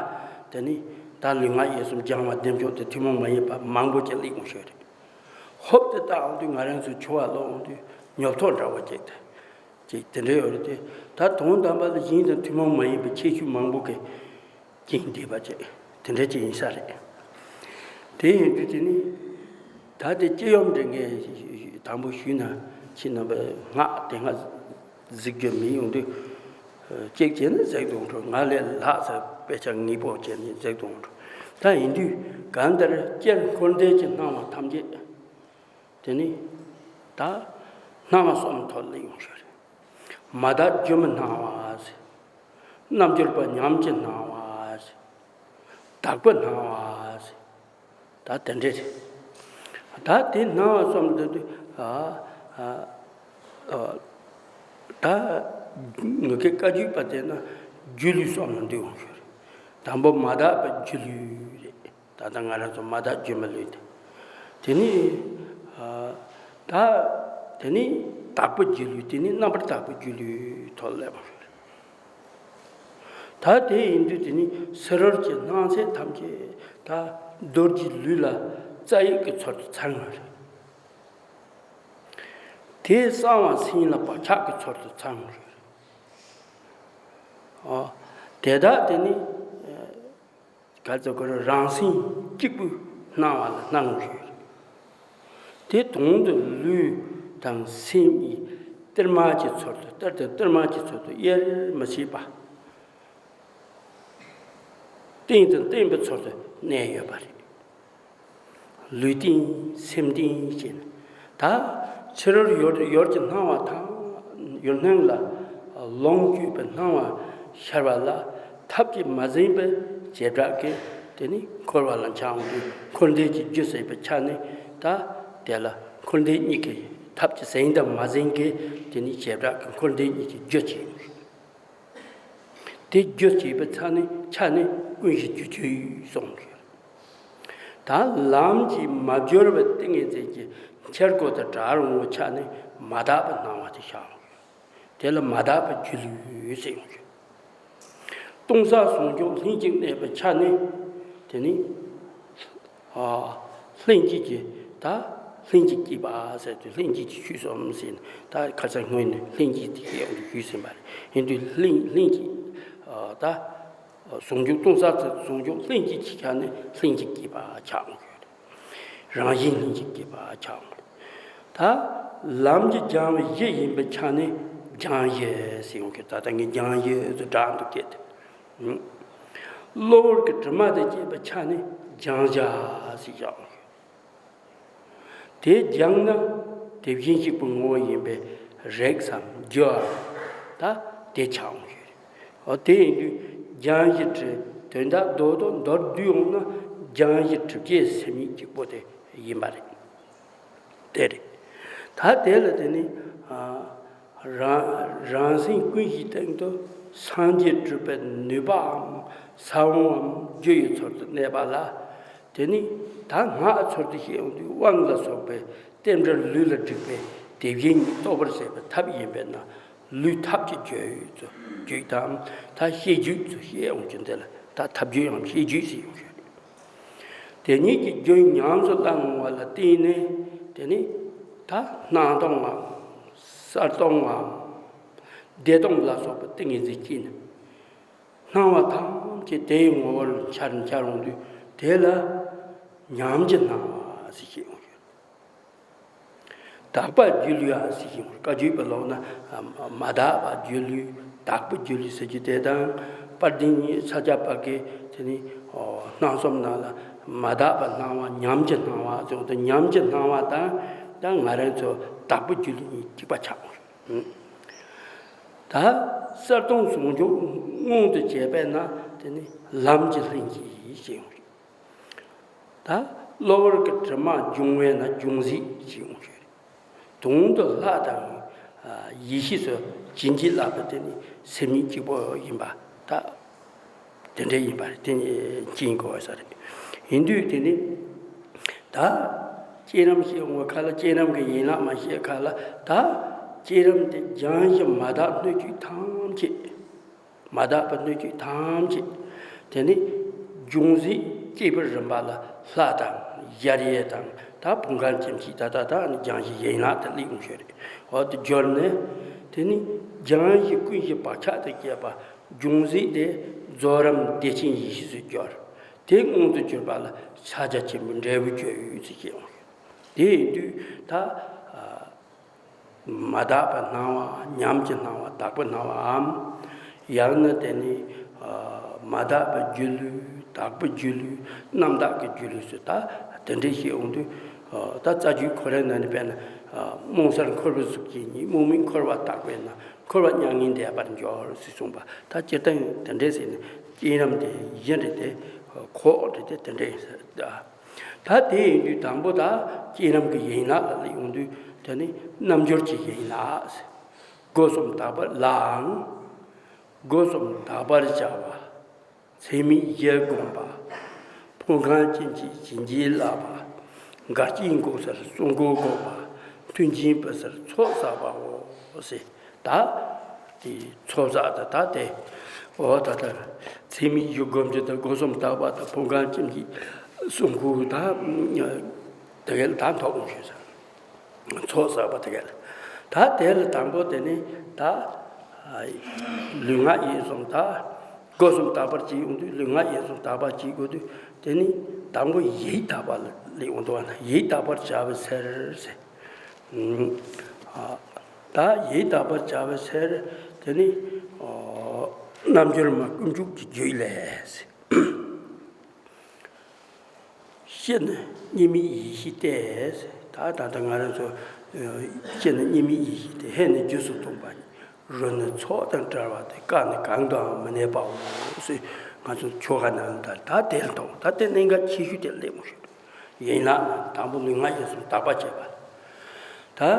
དེ་ནི་ད་ལུས་ངག་ཡིད་གསུམ་སྦྱང་བ་བདེ་མཆོག་དེ་ཐུན་མོང་མ་ཡིན་པ་མང་པོ་ཅིག་སླེབས་ཡོང་ཤོས་རེད། ཧོབ་དེ་ལྟ་འོང་དུས་ང་རང་ཚོའི་འཆི་བ་ལོག་འོང་དུས་ཉོབ་ཐོ་འདྲ་བོ་ཅིག་དེ་ཅིག་དེ་འདྲ་ཡོད་རེད་དེ། ད་དོན་དམ་པ་ལ་གཞན་དང་ཐུན་མོང་མ་ཡིན་པའི་ཁྱད་ཆོས་མང་པོ་གི་རྐྱེན་འདས་པ་བཅས་དེ་འདྲ་ཅིག་ཡིན་ས་རེད། དེ་ཡིན་དུས་དེ་ནི་ད་དེ་སྤྱི་ཡོངས་འདྲ་ངས་དང་པོ་ཞུས་ན། ཁྱེད་རྣམ་པས་སྔགས་དེ་སྔ་གཟིགས་རྒྱུ་མི་ཡོང་དུས་གཅིག་བྱས་ན་གཟིགས་དང་འགྲོ། ང་ལས་ལྷག་ཙམ་དཔེ་ཆ་ངེས་པོ་བྱས་ནས་གཟིགས་དང་འགྲོ། ད་ཡིན་དུས་གང་ལྟར་སྤྱིར་འཁོར་འདས་ཀྱི་སྣང་བ་ཐམས་ཅད་དེ་ནི་ད་སྣང་བ་གསུམ་ཐོག་ལ་ཡོང་ཤོས་རེད། མ་དག་སྒྱུ་མའི་སྣང་བ་ཟེར། རྣལ་འབྱོར་པ་ཉམས་ཀྱི་སྣང་བ་ཟེར། དག་པའི་སྣང་བ་ཟེར། ད་དེ་འདྲ་རེད། ད་དེ་སྣང་བ་གསུམ་འདི་དུས། ཨ་ཨ་ཨ། ད་ངེད་ཀྱི་བཀའ་བརྒྱུད་པ་དེ་ན་སྒྱུ་ལུས་གསུམ་ལ་འདུས་འོང་ཤོས་རེད། དང་པོ་མ་དག་པའི་སྒྱུ་ལུས་རེད། ད་ལྟ་ང་རང་ཚོ་མ་དག་སྒྱུ་མའི་ལུས་དེ། དེ་ནི། ཨ། ད། དེ་ནི་དག་པའི་སྒྱུ་ལུས། དེ་ནི་རྣམ་པར་དག་པའི་སྒྱུ་ལུས་ཐོག་སླེབས་པ་རེད། ད་དེ་ཡིན་དུས་དེ་ནི་ཕྱི་རོལ་གྱི་སྣང་ཚད་ཐམས་ཅད་ད་རྡོ་རྗེ་ལུས་ལ་རྩ་ཡིག་གི་ཚུལ་དུ་ཚང་བ་རེད། དེ་གསང་བ་སེམས་ལ་བག་ཆགས་ཀྱི་ཚུལ་དུ་ཚང་བ་རེད། ཨ། དེ་དག་དེ་ནི། ག་ཚོད་ཁོ་རང་སེམས་གཅིག་པུའི་སྣང་བ་ལ་སྣང་ངོ་ཤེས། དེ་དོན་དུ་ལུས་དང་སེམས་གཉིས་ཏིལ་མར་གྱི་ཚུལ་དུ། ཏིལ་དང་ཏིལ་མར་གྱི་ཚུལ་དུ་དབྱེར་མི་ཕྱེད་པ། རྟེན་དང་བརྟེན་པའི་ཚུལ་དུ་གནས་ཡོད་པ་རེད། ལུས་རྟེན་སེམས་རྟེན་ཞེས་ན། ད་ཕྱི་རོལ་ཡུལ་ཡུལ་གྱི་སྣང་བ་དང་། ཡུལ་སྣང་ལ་ལོངས་སྤྱོད་པའི་སྣང་བ་ཤར་བ་ལ་ཐབས་ཀྱིས་མ་ཟིན་པའི་བྱེ་བྲག་གིས་དེ་ནི་འཁོར་བ་ལ་འཆར་འོང་དུས། འཁོར་འདས་ཀྱི་རྒྱུ་ཟེར་བའི་ཆ་ནས། ད་དེ་ལ་འཁོར་འདས་གཉིས་ཀྱི་ཐབས་ཀྱིས་ཟིན་དང་མ་ཟིན་གྱི་དེ་ནི་བྱེ་བྲག་གི་འཁོར་འདས་གཉིས་ཀྱི་རྒྱུ་བྱས། དེ་རྒྱུ་བྱས་པའི་ཆ་ནས། ཆ་ནས་ཀུན་གཞི་རྒྱུ་ཆོས་གསུངས་ཡོད། ད་ ད་ལམ་གྱིས་མ་བསྒྱུར་བའི་ཏིང་ངེ་འཛིན་གྱི་འཆར་སྒོ་དང་བྲལ་འོང་བའི་ཆ་ནས་མ་དག་པའི་སྣང་བ་དེ་ཤར་འོང་། དེ་ལ་མ་དག་པའི་སྒྱུ་ལུས་ཟེར་ཡོང་གི། སྟོང་གསལ་ཟུང་འཇུག་ལྷན་ཅིག་གནས་པའི་ཆ་ནས། དེ་ནི། ཨ། ལྷན་སྐྱེས་ཀྱི། ད་ལྷན་ཅིག་སྐྱེས་པ་ཟེར་དུས་ལྷན་སྐྱེས་ཀྱི་ཆོས་སོ་ཟེར་ནས། ད་ཁ་སང་སྔོན་ནས་ལྷན་སྐྱེས་དེ་ཡང་ཞུས་ཟིན་པ་རེད། ཡིན་དུས་ལྷན་ལྷན་སྐྱེས། ཨ། ད་ཟུང་འཇུག་སྟོང་གསལ་ཟུང་འཇུག་ལྷན་སྐྱེས་ཀྱི་ཆ་ནས་ལྷན་ཅིག་སྐྱེས་པ་ཆགས་འོང་གི་ཡོད་རེད། རང་བཞིན་ལྷན་ཅིག་སྐྱེས་པ་ཆགས་འོང་གི་རེད། ད་ལམ་གྱི་སྦྱང་བའི་གཞི་ཡིན་པའི་ཆ་ནས་སྦྱང་གཞི་ཟེར་ཡོང་གི། ད་ལྟ་ངས་སྦྱང་གཞི་ཟེར་སྒྲ་འདུག་སྐད་དེ། གློ་བུར་གྱི་དྲི་མ་དང་བཅས་པའི་ཆ་ནས་སྦྱང་བྱ་ཟེར་བཞག་ཡོད། དེ་སྦྱངས་ན་དེ་བཞིན་གཤེགས་པའི་ངོ་བོ་ཡིན་པས་རེག་ཙམ་རྒྱུའམ་ད་དེ་ཆགས་འོང་ཞེས། འོ་དེ་ཡིན་དུས་སྦྱང་གཞི་གྲུབ་དོན་དག་རྡོག་རྡོག་མདོར་བསྡུས་འོང་ན། སྦྱང་གཞི་གྲུབ་བྱེད་སེམས་ཉིད་གཅིག་པོ་དེ་ཡིན་པ་རེད། དེ་རེད། ད་དེ་ལ་དེ་ནི། ཨ། རང་རང་སེམས་ཀུན་གཞིའི་སྟེང་དུ་སངས་རྒྱས་གྲུབ་པའི་ནུས་པའམ་ས་བོན་རྒྱུ་ཡི་ཚུལ་དུ་གནས་པ་ལ། དེ་ནི་ད་སྔགས་ཚུལ་དུ་བཤད་ཡོང་དུས་དབང་ལ་སོགས་པའི་རྟེན་འབྲེལ་ལུས་ལ་བསྒྲིགས་པའི་དེ་བཞིན་ཉིད་རྟོགས་པར་བྱེད་པའི་ཐབས་ཡིན་པས་ན། ལུས་ཐབས་ཀྱི་བརྗོད་ཚུལ་བརྗོད་དམ་ད་བཤད་བརྗོད་ཚུལ་བཤད་ཡོང་རྒྱུ་འདི་ལ་ད་ཐབས་བརྗོད་དམ་བཤད་བརྗོད་ཟེར་ཡོང་གི་རེད། དེ་ཉིད་ཀྱི་རྒྱུ་ཉམས་སུ་བླང་བ་ལ་བརྟེན་ནས། དེ་ནི་ད་སྣང་སྟོང་ངམ་གསལ་སྟོང་ངམ་བདེ་སྟོང་ལ་སོགས་པའི་ཏིང་ངེ་འཛིན་སྐྱེས་ནས། སྣང་བ་ཐམས་ཅད་དེ་ཡི་ངོ་བོར་འཆར་འཆར་འོང་དུས། དེ་ལ་ཉམས་ཀྱི་སྣང་བ་ཟེར་བཤད་ཡོང་གི། དག་པ་སྒྱུ་ལུས་ཡང་ཟེར་གྱི་ཡོད། བཀའ་བརྒྱུད་པའི་ལུགས་ན་མ་དག་པ་སྒྱུ་ལུས། དག་པ་སྒྱུ་ལུས་ཟེར་རྒྱུ་དེ་དང་། དཔལ་ལྡན་ས་སྐྱ་པ་གིས་དེ་ནི་སྣང་གསུམ་ནང་ལ་མ་དག་པ་སྣང་བ་ཉམས་ཀྱི་སྣང་བ་ཟེར་དུས། ཉམས་ཀྱི་སྣང་བ་དང་ད་ང་རང་ཚོ་དག་པ་སྒྱུ་ལུས་གཉིས་གཅིག་པ་ཆགས། ད་གསལ་སྟོང་ཟུང་འཇུག་མངོན་དུ་བྱས་པས་ན་དེ་ནི་ལམ་གྱི་ལྷན་སྐྱེས་ཞེས་ཡོང་། ད་གློ་བུར་གྱི་དྲི་མ་སྦྱོང་བས་ན་སྦྱོང་གཞི་ཞེས་ཡོང་གི་རེད། དོན་དུ་ལྷ་དང་ཡེ་ཤེས་སུ་བྱིན་གྱིས་བརླབས་པ་དེ་ནི་སེམས་ཉིད་གཅིག་པོ་ཡིན་པ། ད་དེ་འདྲ་ཡིན་པ་རེད། དེ་ནི་ཅི་ཡིན་གོ་བ་ས་རེད། ཡིན་དུས་དེ་ནི་ད་བསྐྱེད་རིམ་ཞེས་ཡོང་བ་ཁ་ལ། བསྐྱེད་རིམ་གྱི་ཡན་ལག་མ་བཤད་ཁ་ལ། ད་བསྐྱེད་རིམ་དེ་སྦྱང་གཞི་མ་དག་སྣོད་བཅུད་ཐམས་ཅད། མ་དག་པའི་སྣོད་བཅུད་ཐམས་ཅད་དེ་ནི་སྦྱོང་གཞི་བསྐྱེད་པའི་རིམ་པ་ལ་ལྷ་དང་ཡར་ཡས་དང་ད་ཕུང་ཁམས་སྐྱེ་མཆེད་ད་ད་ད་ནི་སྦྱང་གཞི་ཡན་ལག་དེ་སླེབས་ཡོང་ཤེས་རེད། འོ་དེ་སྦྱོར་ནས་དེ་ནི་སྦྱང་གཞི་ཀུན་གཞི་བག་ཆགས་དང་བཅས་པ་སྦྱོང་གཞི་དེ་རྫོགས་རིམ་བདེ་ཆེན་ཡེ་ཤེས་སུ་སྦྱོར། དེ་མངོན་དུ་གྱུར་པ་ལ་ཕྱག་རྒྱ་ཆེན་པོའི་འབྲས་བུ་བརྗོད་ཡོད་ཅེས་བཤད་ཡོང་ཤེས། དེ་ཡིན་དུས་ད། མ་དག་པའི་སྣང་བ། ཉམས་ཀྱི་སྣང་བ། དག་པའི་སྣང་བའམ། ཡང་ན་དེ་ནི་མ་དག་པའི་སྒྱུ་ལུས། དག་པའི་སྒྱུ་ལུས། རྣམ་དག་གི་སྒྱུ་ལུས་སུ་ད་དེ་འདྲའི་བཤད་འོང་དུས། ད་རྩ་རྒྱུད་ཁོ་རའི་ནང་ནས་དཔེར་ན། རྨོངས་གསལ་འཁོར་བའི་གཟུགས་ཅན་ཉིད། རྨོངས་མུན་འཁོར་བ་དག་པས་ན། འཁོར་བ་མྱ་ངན་འདས་པར་འགྱུར་ཞེས་གསུངས་པ། ད་སྤྱིར་བཏང་དེ་འདྲའི་ཟེར་ནས་བསྐྱེད་རིམ་དེ་གཞི་འདྲ་དེ་ཁོག་འདྲ་དེ་དེ་འདྲའི་ཟེར། ད་དེ་ཡིན་དུས་དང་པོ་ད་བསྐྱེད་རིམ་གྱི་ཡན་ལག་ལ་སླེབས་ཡོང་དུས་དེ་ནི་རྣལ་འབྱོར་གྱི་ཡན་ལག་ཟེར། སྒོ་གསུམ་དག་པ་ལའང་། སྒོ་གསུམ་དག་པར་བྱ་བ། ཚད་མེད་བཞི་བསྒོམ་པ། ཕུང་ཁམས་སྐྱེ་མཆེད་བྱིན་གྱིས་བརླབ་པ། འགལ་རྐྱེན་འགོག་སར་བརྩོན་འགྲུས་བསྒོམ་པ། མཐུན་རྐྱེན་སྤེལ་སར་ཚོགས་བསགས་པའོ་ཟེར། ད་དེ་ཚོགས་བསགས་ད་ད་དེ། འོ་ད་ལྟ་ཚད་མེད་བཞི་བསྒོམ་རྒྱུ་དང་། སྒོ་གསུམ་དག་པ་དང་། ཕུང་ཁམས་སྐྱེ་མཆེད་བརྩོན་འགྲུས་ད་དེ་ག་ལ་ད་ཐོག་མ་ཞུས་ས། ཚོགས་བསགས་པ་དེ་ག་ལ། ད་དེ་ལ་དང་པོ་དེ་ནི་ད་ལུས་ངག་ཡིད་གསུམ། ད་སྒོ་གསུམ་དག་པར་བྱེད་ཡོང་དུས། ལུས་ངག་ཡིད་གསུམ་དག་པར་བྱེད་དགོས་དུས་དེ་ནི་དང་པོ་ཡིད་དག་པ་ལ་སླེབས་ཡོང་དུས། ཡིད་དག་པར་བྱ་བའི་ཕྱིར་ཟེར། ད་ཡིད་དག་པར་བྱ་བའི་ཕྱིར་དེ་ནི་རྣལ་འབྱོར་མ་ཀུན་འཇུག་གི་རྒྱུད་ལས། སྤྱིར་ནི་གཉིས་མེད་ཡེ་ཤེས་ཏེ། ད་ད་ལྟ་ང་རང་ཚོ་སྤྱིར་ནི་གཉིས་མེད་ཡེ་ཤེས་ཏེ། ཧེ་ནི་རྗེས་སུ་མཐུན་པ། རུ་ནི་ཚོགས་དང་བྲལ་བ་སྟེ། ཀ་ནི་གང་དུའང་མི་གནས་པའོ་ཟེར། ང་ཚོ་ཆོ་ག་ནང་ལ་ད་ད་དེ་ལ་མཐོང་། ད་དེ་གནད་འགག་ཆེ་ཤོས་དེ་སླེབས་མོ་ཤོད། ཡིན་ལ་དང་པོ་ལུས་ངག་ཡིད་གསུམ་དག་པ་བྱེད་པ། ད།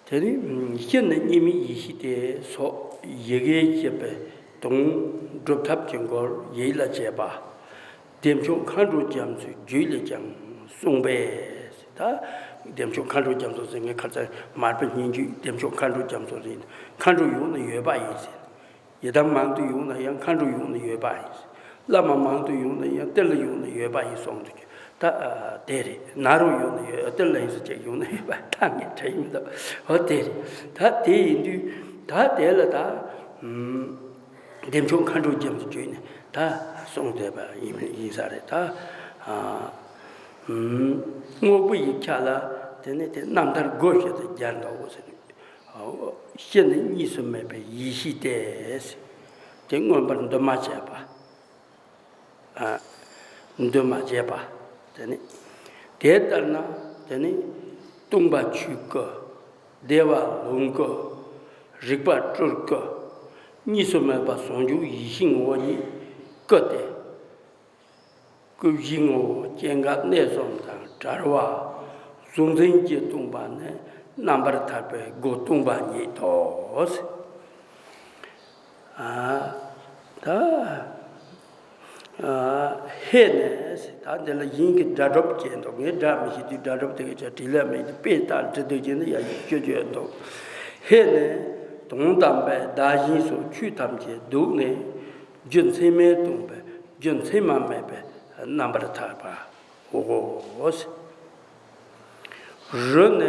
དེ་ནི་སྤྱིར་ནི་གཉིས་མེད་ཡེ་ཤེས་ཏེ་སོགས་ཡི་གེ་བཅད་པའི་དོན་སྒྲུབ་ཐབས་ཀྱི་མགོར་ཡིད་ལ་བྱེད་པ། བདེ་མཆོག་མཁའ་འགྲོ་རྒྱ་མཚོའི་རྒྱུད་ལས་ཀྱང་གསུངས་པས། ད་བདེ་མཆོག་མཁའ་འགྲོ་རྒྱ་མཚོ་ཟེར་མཁན་ཁ་སང་མར་པ་སྙན་བརྒྱུད་བདེ་མཆོག་མཁའ་འགྲོ་རྒྱ་མཚོ་ཟེར་མཁན་འགྲོ་ཡོངས་ན་ཡོད་པ་ཡིན་ཟེར། ཡི་དམ་མང་དུ་ཡོང་ན་ཡང་མཁའ་འགྲོ་ཡོངས་ན་ཡོད་པ་ཡིན། བླ་མ་མང་དུ་ཡོང་ན་ཡང་ཏི་ལ་ཡོངས་ན་ཡོད་པ་ཡིན་གསུངས་འདུག་ད་ཨ་དེ་རེད། ནཱ་རོ་ཡོངས་ན་ཡོད། ཏི་ལ་ཡིན་ཟེར་ཅིག་ཡོང་ན་ཡོད་པ་ད་ངས་དྲན་ཡིན་འདུག་འོ་དེ་རེད། ད་དེ་ཡིན་དུས་ད་དེ་ལ་ད་ཨམ་བདེ་མཆོག་མཁའ་འགྲོ་རྒྱ་མཚོ་བརྗོད་ནས་ད་གསུངས་བསྡད་པ་ཡིན་ཡིན་ས་རེད། ད་ཨ་ཨམ་རྔོག་པའི་ཡིག་ཆ་ལ་དེ་ནས་དེ་རྣམ་ཐར་དགོད་བྱ་དེ་སྦྱར་འདུག་འོ་ཟེར། སྤྱི་ནི་གཉིས་སུ་མེད་པའི་ཡེ་ཤེས་ཏེ། དེ་མངོན་པར་འདུ་མ་བྱས་པ། ཨ། འདུ་མ་བྱས་པ། དེ་ནི། དེ་ལྟར་ན་དེ་ནི་སྟོང་པ་ཆོས་སྐུ། བདེ་བ་ལོངས་སྐུ། རིག་པ་སྤྲུལ་སྐུ། གཉིས་སུ་མེད་པ་ཟུང་འཇུག་ཡེ་ཤེས་ངོ་བོ་ཉིད་སྐུ་སྟེ། སྐུ་བཞིའི་ངོ་བོ་སྐྱེ་འགག་གནས་གསུམ་དང་བྲལ་བ། གཟུང་འཛིན་གྱིས་སྟོང་པ་ནི་རྣམ་པར་ཐར་པའི་སྒོ་སྟོང་པ་ཉིད་དོ། ཨ། ད། ཨ། ཧེ་ནས་ད་འདི་ལ་ཡིན་གྱི་སྒྲ་སྒྲོགས་བྱས་འདུག་ངས་སྒྲ་མི་ཤེས་དུས་སྒྲ་སྒྲོགས་དེ་ག་ཅག་བྲིས་ལ་མེད་དུ་དཔེ་ལྟར་བྲི་འདུག་ཅེས་ནི་ཡ་ཡིག་སྐྱོ་སྐྱོ་འདུག་ཧེ་ནས་དོན་དམ་པའི་བདག་གཞན་སོགས་ཆོས་ཐམས་ཅད་བཟློག་ནས། རྒྱུ་མཚན་མས་སྟོང་པའི་རྒྱུ་མཚན་མ་མེད་པའི་རྣམ་པར་ཐར་པའོ། རུ་ནས་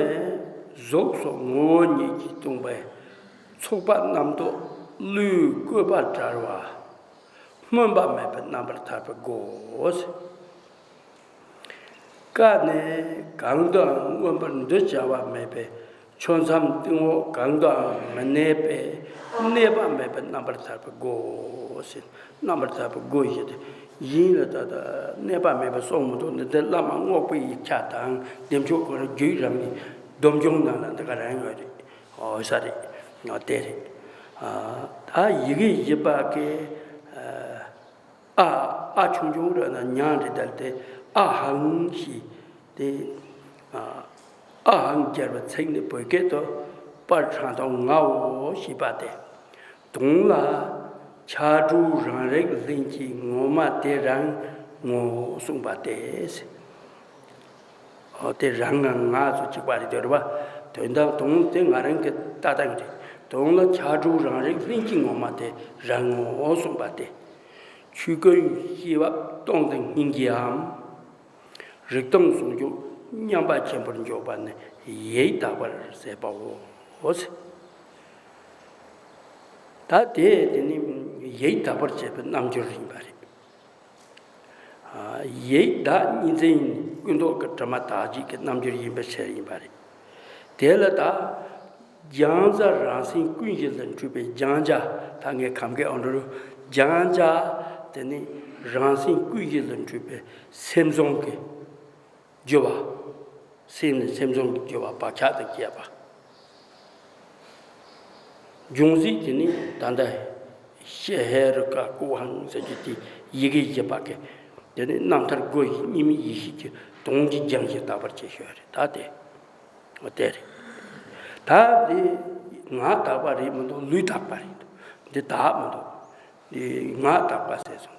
གཟུགས་སོགས་ངོ་བོ་ཉིད་ཀྱིས་སྟོང་པའི་ཚོགས་པ་རྣམ་རྟོག་བློས་བཀོད་པ་བྲལ་བ། སྨོན་པ་མེད་པའི་རྣམ་པར་ཐར་པའི་སྒོ། ཀ་ནས་གང་དུའང་མངོན་པར་འདུ་བྱ་བ་མེད་པའི་ཆོས་མཚམས་སྟེང་འོག་གང་དུའང་མི་གནས་པས་གནས་པ་མེད་པའི་རྣམ་པར་ཐར་པའི་སྒོ་ཟེར། རྣམ་པར་ཐར་པའི་སྒོ་ཞེས་ཏེ་ཡིན་ལ་ད་ལྟ་གནས་པ་མེད་པ་གསུངས་མི་འདུག་འདི་འདི་བླ་མ་རྔོག་པའི་ཡིག་ཆ་དང་བདེ་མཆོག་ཁོ་རང་རྒྱུད་རང་གི་སྡོམ་འཇོག་ནང་ལ་འདི་ག་རང་ཡོད་རེད། ཨོ་ས་རེད། ཨོ་དེ་རེད། ཨ་ད་ཡི་གེ་བཞི་པ་གི་ཨ། ཨ། ཨ་ཆུང་ཆུང་རེད་ན་མྱང་རེད་དལ་ཏེ་ཨ་ཧང་ཞེས་ཏེ། ཨ་ཨ་ཧང་སྦྱར་བའི་ཚིག་ནི་བོད་སྐད་དུ་པར་ཧྲང་ཐོང་ངའོ་ཞེས་པ་སྟེ། དོན་ལ་ཕྱག་དྲུག་རང་རིག་ལྷན་སྐྱེས་ངོ་མ་དེ་རང་ངོ་གསུངས་པ་སྟེ། ཨོ་དེ་རང་ང་ང་སོ་གཅིག་པ་རེད་དེ་རེད་བ། དོན་དམ་དོན་དེ་ང་རང་གི་ལྟ་སྟངས་རེད། དོན་ལ་ཕྱག་དྲུག་རང་རིག་ལྷན་སྐྱེས་ངོ་མ་དེ་རང་ངོ་གསུངས་པ་སྟེ། ཆོས་ཀུན་སྐྱེ་བ་སྟོང་དང་སྙིང་རྗེའམ། རིག་སྟོང་ཟུང་འཇུག་མཉམ་པ་ཆེན་པོར་འཇོག་པ་ནི་ཡིད་དག་པར་ཟད་པའོ། ད་དེ་དེ་ནི་ཡིད་དག་པར་བྱེད་པའི་རྣམ་འགྱུར་ཡིན་པ་རེད། ཡིད་བདག་གཉིས་འཛིན་ཀུན་རྟོག་གི་དྲི་མ་དག་བྱེད་ཀྱི་རྣམ་འགྱུར་ཡིན་པའི་ཕྱིར་ཡིན་པ་རེད། དེ་ལ་ད། སྦྱང་བྱ་རང་སེམས་ཀུན་གཞི་ལ་འཁྲུལ་པའི་སྦྱང་བྱ་ད་ངས་གམ་གས་ཨོ་འགྲོ་རུ་སྦྱང་བྱ་དེ་ནི་རང་སེམས་ཀུན་གཞི་ལ་འཁྲུལ་པའི་སེམས་བཟང་གི་རྒྱུ་བ། སེམས་ནི་སེམས་བཟང་གི་རྒྱུ་བ་བག་ཆགས་དང་བཅས་པ། སྦྱོང་ཚིག་དེ་ནི་ད་ལྟ་ཤེ་ཧེ་རུ་ཀ་ཀུ་ཧང་ཟེར་རྒྱུ་དེ་ཡི་གེ་བཞི་པ་གི་དེ་ནི་རྣམ་ཐར་སྒོ་བཞི་གཉིས་མེད་ཡེ་ཤེས་ཀྱི་དོན་གྱི་སྦྱང་གཞི་དག་པར་བྱེད་ཤོས་རེད་ད་དེ། དེ་རེད། ད་འདི་ངག་དག་པ་རེད་མི་འདུག་ལུས་དག་པ་རེད་འདུག་འདི་དག་མི་འདུག་འདི་ངག་དག་པ་ཟེར་སོང་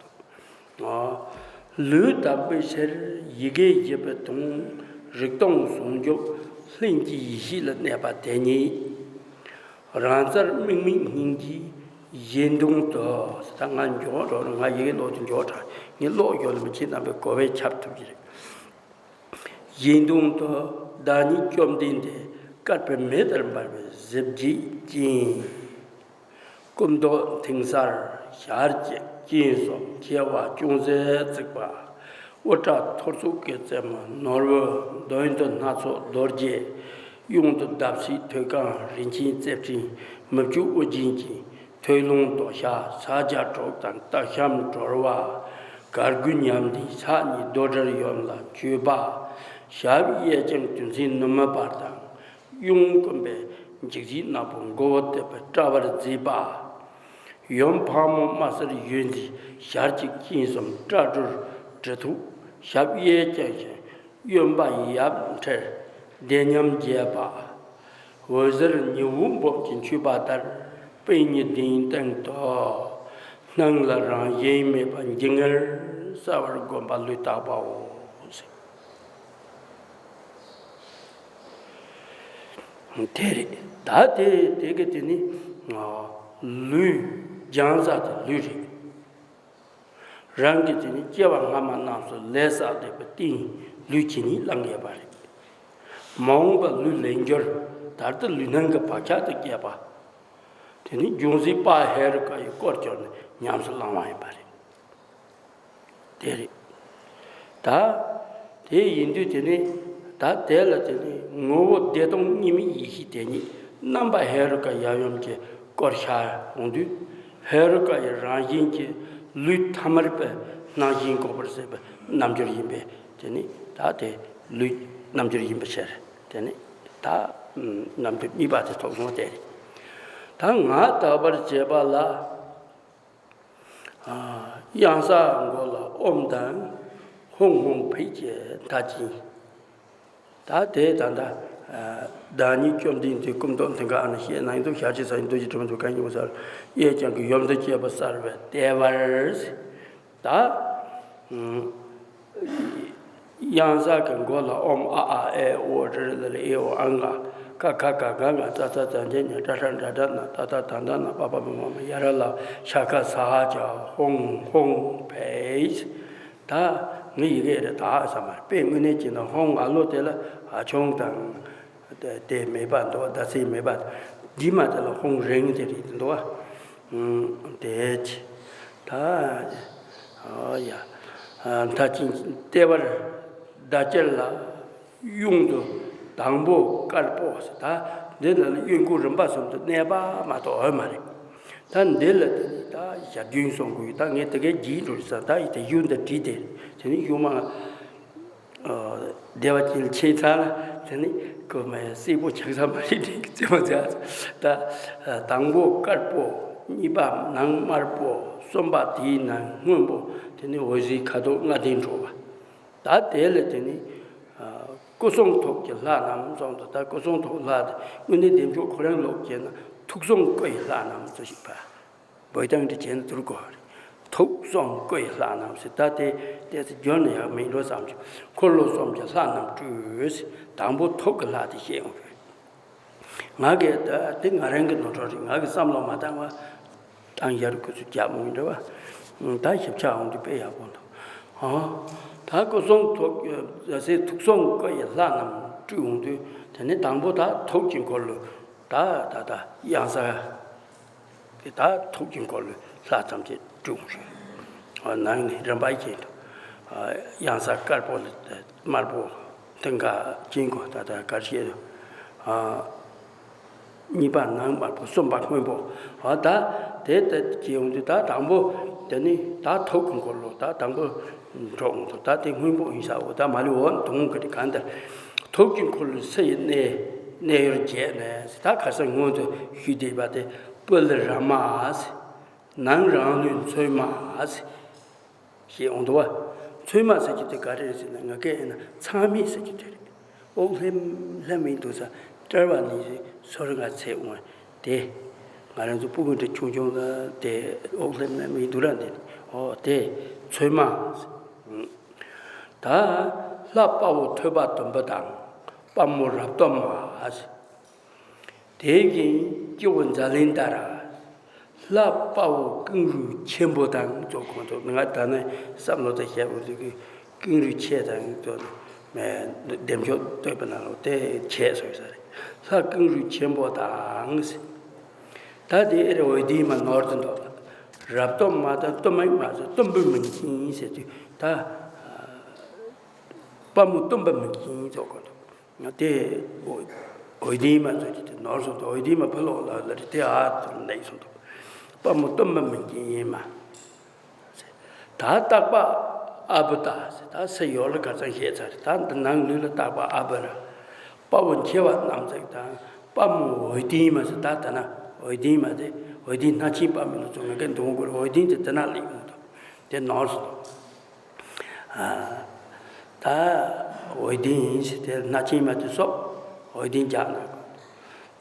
འདུག་ཨོ། ལུས་དག་པའི་ཕྱིར་ཡི་གེ་བཞི་པའི་དོན་རིག་སྟོང་ཟུང་འཇུག་ལྷན་སྐྱེས་ཡེ་ཤེས་ལ་གནས་པ་དེ་ཉིད། རང་རྩལ་དམིགས་མེད་སྙིང་རྗེའི་གཞན་སྟོང་དུ། ད་ང་མགྱོགས་འགྲོ་ན་ང་ཡི་གེ་ཀློག་དུས་མགྱོགས་དྲགས། ངས་ཀློག་རྒྱུ་ལ་མི་ཁྱེད་རྣམ་པའི་གོ་བས་ཁྱབ་ཐུབ་ཀྱི་རེད། གཞན་སྟོང་དུ་བདག་ཉིད་བཅོམ་ལྡན་འདས་བསྐལ་པའི་མེ་ལྟར་འབར་བའི་གཟི་བརྗིད་ཅན། སྐུ་མདོག་མཐིང་གསལ་ཞལ་གཅིག་སྤྱན་གསུམ་མཆེ་བ་ཅུང་ཟད་གཙིགས་པ། དབུ་སྐྲ་ཐོར་ཚུགས་ཀྱི་རྩེ་མོ་ནོར་བུ་མདུན་དུ་སྣ་ཚོགས་རྡོ་རྗེ། གཡོན་དུ་ལྡབ་གསིག་ཐོད་རྐང་རིན་ཆེན་རྩེ་སྤྲིན་མི་བསྐྱོད་དབུ་རྒྱན་གྱི། ཐོད་རླུང་དོ་ཤལ་ས་བརྒྱ་དྲུག་དང་སྟག་ཤམ་སྒྲོལ་བ། གར་དགུའི་ཉམས་ལྡན་ཕྱག་གཉིས་རྡོར་དྲིལ་ཡུམ་ལ་མཆོད་པ། ཞབས་གཡས་བརྐྱང་དོན་ཆེན་ནུབ་མོའི་བར་དང་། གཡོན་བསྐུམ་པས་འཇིགས་བྱེད་ནག་པོ་མགོ་བོ་གཏུབས་པའི་དཔྲལ་བར་མཛེས་པ། ཡུམ་ཕག་མོ་དམར་སེར་གཡོན་གཟིགས་ཞལ་གཅིག་སྤྱན་གསུམ་སྐྲ་གྲོལ་གྲི་ཐོགས་ཞབས་གཡས་བརྐྱང་ཞིང་། གཡོན་པ་ཡབ་འཕྲལ་བདེ་ཉམས་རྒྱས་པ། འོད་ཟེར་མྱུ་གུ་འབུབས་ཀྱི་མཆོད་པ་ལྟར་པད་ཉི་གདན་སྟེང་དུ། སྣང་ལ་རང་བཞིན་མེད་པ་འཇིགས་ངེར་ གསལ་བར་བསྒོམ་པ་ལུས་དག་པའོ། དེ་རེད། ད་དེ་དེ་གི་དེ་ནི་ལུས་སྦྱང་ས་དེ་ལུས་རེད། རང་གི་དེ་ནི་སྐྱེ་བ་སྔ་མ་རྣམས་སུ་ལས་བསགས་བསྡད་པའི་རྟིང་ལུས་ཀྱིས་ནི་བླང་ཡོད་པ་རེད། མ་འོངས་པ་ལུས་ལེགས་འགྱུར། ད་ལྟ་ལུས་སྣང་གི་བག་ཆགས་དང་བཅས་པ། དེ་ནི་འབྱུང་སྲིད་དཔལ་ཧེ་རུ་ཀ་ཡི་དཀོར་གྱུར་ནས་ཉམས་སུ་བླང་བ་ཡིན་པ་རེད། དེ་རེད། ད་དེ་ཡིན་དུས་དེ་ནི་ད་དེ་ལ་དེ་ནི་ངོ་བོ་བདེ་སྟོང་གཉིས་མེད་ཡེ་ཤེས་དེ་ཉིད་རྣམ་པ་ཧེ་རུ་ཀ་ཡབ་ཡུམ་གྱི་དཀོར་ཤར་འོང་དུས། ཧེ་རུ་ཀ་ཡི་རང་བཞིན་གྱི་ལུས་ཐ་མལ་པའི་སྣང་ཞེན་འགོག་པར་བྱེད་པའི་རྣལ་འབྱོར་ཡིན་པས། དེ་ནི་ད་དེ་ལུས་རྣལ་འབྱོར་ཡིན་པའི་ཕྱིར། དེ་ནི་ད་རྣལ་འབྱོར་གཉིས་པ་དེ་ཐོབ་སོང་། དེ་རེད། ད་ངག་དག་པར་བྱེད་པ་ལ། གཡང་ས་མགོ་ལ་ཨོཾ་དང་། ཧཱུྃ་ཧཱུྃ་ཕཊ་ཀྱི་མཐའ་ཅན། ད་དེ་ད་ལྟ་བདག་ཉིད་བཅོམ་ལྡན་འདས་སྐུ་མདོག་མཐིང་ག་ཨ་ནི་བཤད་གནང་འདུག་ཞལ་གཅིག་ཟ་ཡི་འདུག་ཅི་དྲི་མ་འདུག་གང་ཉིད་མ་གསལ། གཡས་བརྐྱང་གི་ཡུམ་དང་བཅས་པ་གསལ་བའི་ལྟེ་བར། ད་གཡང་ས་གི་མགོ་ལ་ཨོཾ་ཨ་ཨ་ཨེ་ཨོ་ཏྲ་ཏྲ་ཨེ་ཨོ་ཨ་ང་ཀ་ཁ་ག་ག་ང་ཙ་ཚ་ཛ་ཛ་ཉ་ཏྲ་ཧྲ་ཏྲ་ཏྲ་ན་ཏ་ཏ་ད་ད་ན་པ་པ་མ་མ་མ་ཡ་ར་ལ་ཤ་ཁ་ས་ཧ་ཇ། ཧཱུྃ་ཧཱུྃ་ཕཊ། ད་ངའི་ཡི་གེ་རེད། ད་ཨ་ས་མ་རེད། དཔེ་དངོས་གནས་བྱས་ན་ཧཱུྃ་ཨ་ལོ་དེ་ལ་ཨ་ཆུང་དང་། དེ་མེད་པ་འདུག་ཟླ་ཚེས་མེད་པ། འདི་མ་དེ་ལ་ཧཱུྃ་རིང་དེ་རེད་འདུག་བ། དེ་ཅི། ད་ཨ་ཡ། མཐའ་ཅན་ལྟེ་བར་བརྡ་སྤྱིར་ལ། གཡོན་དུ་དང་པོ་དཀར་པོ་ཟེར། ད་འདི་ལ་ནི་གཡོན་སྐུ་རིམ་པ་གསུམ་དུ་གནས་པ་མ་གཏོགས་ཡོད་མ་རེད། ད་འདི་ལ་དེ་ནི་ད་ཞབས་རྗེས་གསུང་དགོས་ཡོད། ད་ངས་དེ་གའི་རྗེས་འགྲོ་ས་ད་ཡི་དེ་གཡོན་དུ་བྲིས་ཏེ། དེ་ནི་གཡོན་མ་བདེ་བ་ཅན་ལ་ཕྱིན་ཚར་ལ། དེ་ནི་ཁོ་མ་སྲས་པོ་ཆགས་ས་མ་རེད། དེ་གི་རྩེ་མོ་ཚ། ད་དང་པོ་དཀར་པོ། གཉིས་པ་ནང་དམར་པོ། གསུམ་པ་དེའི་ནང་སྔོན་པོ། དེ་ནི་འོད་ཟེར་ཁ་དོག་ལྔ་ལྡན་འཕྲོ་བ། ད་དེ་ལ་དེ་ནི་སྐུ་གསུང་ཐུགས་ཀྱི་ལྷ་རྣམས་གསུངས་འདུག་ད་སྐུ་གསུང་ཐུགས་ལྷ་དེ་དངོས་གནས་བདེ་མཆོག་ཁོ་རང་ལོག་བྱས་ན་ཐུགས་གསུང་སྐུ་ཡི་ལྷ་རྣམས་ཚོ་ཞིག་པ། བོད་དང་འདྲ་བྱས་ན་དུར་གོ་རེད། ཐུགས་གསུང་སྐུ་ཡི་ལྷ་རྣམས་ཟེར། ད་དེ་ཏོག་ཙམ་བསྒྱུར་ན་ཡག་མིན་འགྲོ་བསམ་བྱུང་། འཁོར་ལོ་གསུམ་གྱི་ལྷ་རྣམས་སྤྲུལ་ཟེར། དང་པོ་ཐུགས་ཀྱི་ལྷ་དེ་བཤད་ཡོང་རེད། ང་གིས་ད་དེ་ང་རང་གི་ནོར་འཁྲུལ་རེད། ང་གི་བསམ་བློ་མ་བཏང་བ། བཏང་ཡར་སྐུ་ཚུལ་རྒྱག་མོ་འདྲ་བ། ད་ཞིབ་ཆ་འོང་དུས་དཔེ་ཡག་པོ་འདུག་ཨ། ད་སྐུ་གསུང་ཐུགས་ཟེར་ཐུགས་གསུང་སྐུ་ཡི་ལྷ་རྣམས་སྤྲུལ་འོང་དུས། དེ་ནི་དང་པོ་ད་ཐུགས་ཀྱི་འཁོར་ལོ། ད་ད་ད་གཡང་ས། དེ་ད་ཐུགས་ཀྱི་འཁོར་ལོའི་ལྷ་ཐམས་ཅད་སྤྲུལ་འོང་ཞིང་། ནང་ནས་རིམ་པ་བཞིན་དུ། གཡང་ས་དཀར་པོ་ལ་དམར་པོ། མཐིང་ག་སྐྱིན་གོ་ད་ལྟ་གར་བཤད་དུ། གཉིས་པ་ནང་དམར་པོ། གསུམ་པ་སྔོན་པོ། ད་དེ་ལྟར་བྱས་འོང་དུས་ད་དང་པོ་དེ་ནི་ད་ཐུགས་ཀྱི་འཁོར་ལོ་ད་དང་པོ་འགྲོ་འོང་དུ། ད་དེ་སྔོན་པོ་ཡིན་ས་འོ། ད་མ་ལུས་འོ་དུང་གི་གང་ལྟར་ཐུགས་ཀྱི་འཁོར་ལོའི་ས་ཡི་གནས་གནས་ཡུལ་བརྒྱད་ནས་ད་ཁ་སང་སྔོན་དུ་ཞུས་བསྡད་པ་དེ་སྤུ་ལ་ར་མ་ཟེར། ནང་རང་ལུས་མཚོན་མ་ཟེར། ཞེས་འོང་འདུག་བ། མཚོན་མ་ཟེར་གྱི་དེ་ག་རེ་རེད་ཟེར་ན། ང་སྐད་ཡིན་ན་ཚང་མིག་ཟེར་གྱི་དེ་རེད། འོག་ལྷེམ་ལྷེམ་ཡིན་འདུག་ས། དཔྲལ་བ་ནས་སོ་རི་ང་ཚེ་འོང་དེ། ང་རང་ཚོ་སྤུ་གུ་འདྲ་ཆུང་ཆུང་ལ་དེ་འོག་ལྷེམ་ལྷེམ་ཡིན་འདུག་ར་འདི། ཨོ་དེ་མཚོན་མ་ཟེར། ད་ལྷ་དཔའ་བོ་ཐོད་པ་དུམ་བུ་དང་། དཔའ་མོ་རབ་ཏུ་མ་ཟེར། དེ་བཞིན་སྤྱི་བོ་ཛཱ་ལན་ཏ་ར། ལྷ་དཔའ་བོ་ཀེང་རུས་ཆེན་པོ་དང་ཚོ། ཁོང་ཚོ་ང་ད་ནི་བསམ་བློ་དང་བཤད་པ་ཚོ་གི་ཀེང་རུས་ཆེ་དང་ཚོ་བདེ་མཆོག་བསྟོད་པའི་ནང་ལོགས་དེ་བྱས་སོ་ས་རེད། ལྷ་ཀེང་རུས་ཆེན་པོ་དང་། ད་དེ་ཨེ་རེ་འོད་ལྡན་མ་ནོར་དུ་འདུག་རབ་སྟོབས་མ་དང་སྟོབས་མ་མ་ཟེར་སྟོན་པའི་མིང་ཅན་ཟེར་དུས་ད་དཔའ་མོ་སྟོན་པའི་མིང་ཅན་ཚོ་ཁོང་ཚོ། དེ་འོད་ལྡན་མ་ཚོ་ཅི་དེ་ནོར་སོང་དུ། འོད་ལྡན་མ་ཕ་ལོགས་ལ་ལ་རེ་དེ་ཨ་ཐུར་ལེགས་སོང་དུ། དཔའ་མོ་སྟོན་པ་མིན་གྱི་ཡིན་མ། ད་སྟག་པ་ཨ་བུ་ད་ཟེར། ད་སེ་ཡོག་ལ་གར་ཚང་བཤད་ཚར། ད་འདི་ནང་ལུས་ལ་སྟག་པ་ཨ་བུ་ར། དཔའ་བོ་མཁས་པ་རྣམས་ཚེག་དང་། དཔའ་མོ་འོད་ལྡན་མ་ཟེར། ད་ད་ན་འོད་ལྡན་མ་དེ་འོད་ལྡན་སྣ་ཆེན་དཔའ་མོ་ལ་ཚོ་ང་ག་འདོང་དགོས་རེད། འོད་ལྡན་དེ་དེ་ན་ལེགས་མོ་དང་དེ་ནོར་སོང་དུ། ད་འོད་ལྡན་ཡིན་ཟེར་དེ་སྣ་ཆེན་མ་དེ་སོགས་འོད་ལྡན་རྒྱག་ན།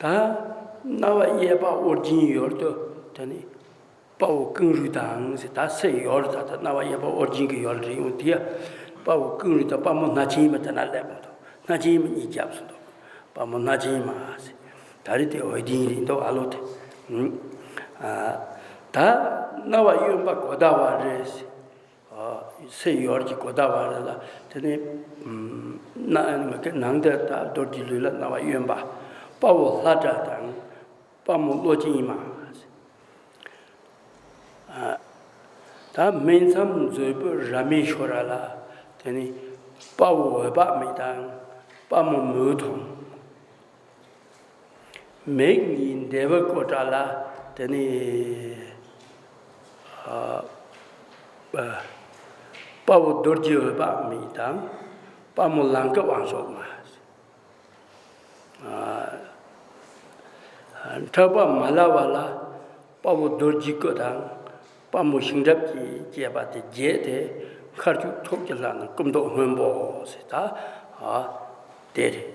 ད་རྣ་བ་གཡས་པ་ཨོ་རྒྱན་ཡོད་དོ། དེ་ནི་ དཔའ་བོ་ཀེང་རུས་དང་ཟེར། ད་སུ་ཡོད་རེད། ད་ད་རྣ་བ་གཡས་པ་ཨོ་རྒྱན་གྱི་ཡོད་རེད་ཡོང་དེ། དཔའ་བོ་ཀེང་རུས་དང་དཔའ་མོ་སྣ་ཆེན་མ་དེ་ན་སླེབས་མ་ཐུབ། སྣ་ཆེན་མ་གཉིས་རྒྱབ་སོང་འདུག་དཔའ་མོ་སྣ་ཆེན་མ་ཟེར། ད་རེས་དེ་འོད་ལྡན་རེད་འདུག་ཨ་ལོ་དེ། ཨ། ད་རྣ་བ་གཡོན་པ་གོ་ད་བ་རེད་ཟེར། ཨ། སུ་ཡོད་རེད་ཀྱི་གོ་ད་བ་རེད་ལ། དེ་ནས་ཨམ། ན་ནང་དེ་ད་རྡོ་རྗེ་ལུས་ལ་རྣ་བ་གཡོན་པ། དཔའ་བོ་ལྷ་བྲག་དང་། དཔའ་མོ་བློ་ཆེན་མ། ཨ། ད་སྨིན་མཚམས་མཛོད་སྤུ་ར་མའི་ཤོ་ར་ལ། དེ་ནི་དཔའ་བོ་འོད་དཔག་མེད་དང་། དཔའ་མོ་མོའུ་ཐུང་། མིག་གཉིས་འདེ་བའི་ཀོ་ཊ་ལ། དེ་ནི། ཨ། ཨ། དཔའ་བོ་རྡོ་རྗེ་འོད་དཔག་མེད་དང་། དཔའ་མོ་ལང་ཀའི་དབང་ཕྱུག་མ། ཨ། ཕྲག་པ་མ་ལ་བ་ལ། དཔའ་བོ་རྡོ་རྗེའི་སྐུ་དང་། དཔའ་མོ་ཤིང་འབྲུག་གིས་བཅད་པ་དེ་བརྒྱད་དེ། མཁའ་སྤྱོད་ཐོག་གི་ལྷ་ནི་སྐུ་མདོག་སྔོན་པོ་ཟེར། ད། ཨ། དེ་རེད།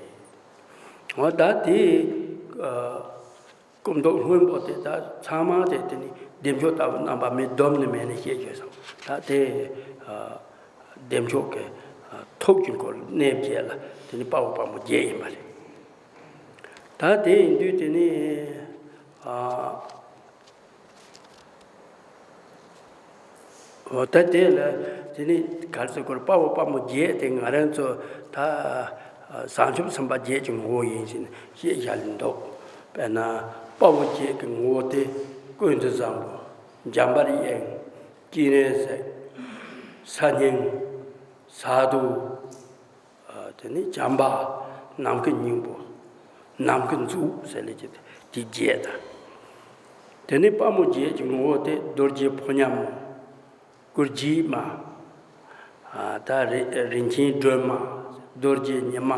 འོ་ད་དེ། ཨ། སྐུ་མདོག་སྔོན་པོ་དེ་ད་ཚང་མ་དེ་དེ་ནི་བདེ་མཆོག་ལྟ་བུ་རྣམ་པ་མི་སྡོམ་ནི་མེད་ནི་ཞེས་བརྗོད་སོང་། ད་དེ། ཨ། བདེ་མཆོག་གི། ཨ། ཐུགས་ཀྱི་འཁོར་ལོ་གནས་བརྒྱད་ལ་དེ་ནི་དཔའ་བོ་དཔའ་མོ་བརྒྱད་ཡིན་པ་རེད། ད་དེ་ཡིན་དུས་དེ་ནི། ཨ། འོ་ད་དེ་ལ་དེ་ནི་ག་རེ་ཟེར་དགོས་རེད། དཔའ་བོ་དཔའ་མོ་བརྒྱད་དེ་ང་རང་ཚོ་ད་བྱང་ཆུབ་སེམས་དཔའ་བརྒྱད་ཀྱི་ངོ་བོ་ཡིན་ཞེས་བཤད་བཞག་ལེ་འདུག་དཔེར་ན་དཔའ་བོ་བརྒྱད་ཀྱི་ངོ་བོ་དེ་ཀུན་ཏུ་བཟང་པོ། འཇམ་དཔལ་དབྱངས། སྤྱན་རས་གཟིགས། ས་སྙིང་། ས་རྡོ། ཨ། དེ་ནས་བྱམས་པ། ནམ་མཁའི་སྙིང་པོ། ནམ་མཁའི་མཛུབ་ཟེར་ལེ་ཀྱི་དེ་བརྒྱད་དང་། དེ་ནས་དཔའ་མོ་བརྒྱད་ཀྱི་ངོ་བོ་དེ་རྡོ་རྗེ་ཕོ་ཉ་མོ། སྐུ་རྗེས་མ། ཨ། ད་རི་རིན་ཆེན་སྒྲོལ་མ། རྡོ་རྗེ་ཉི་མ།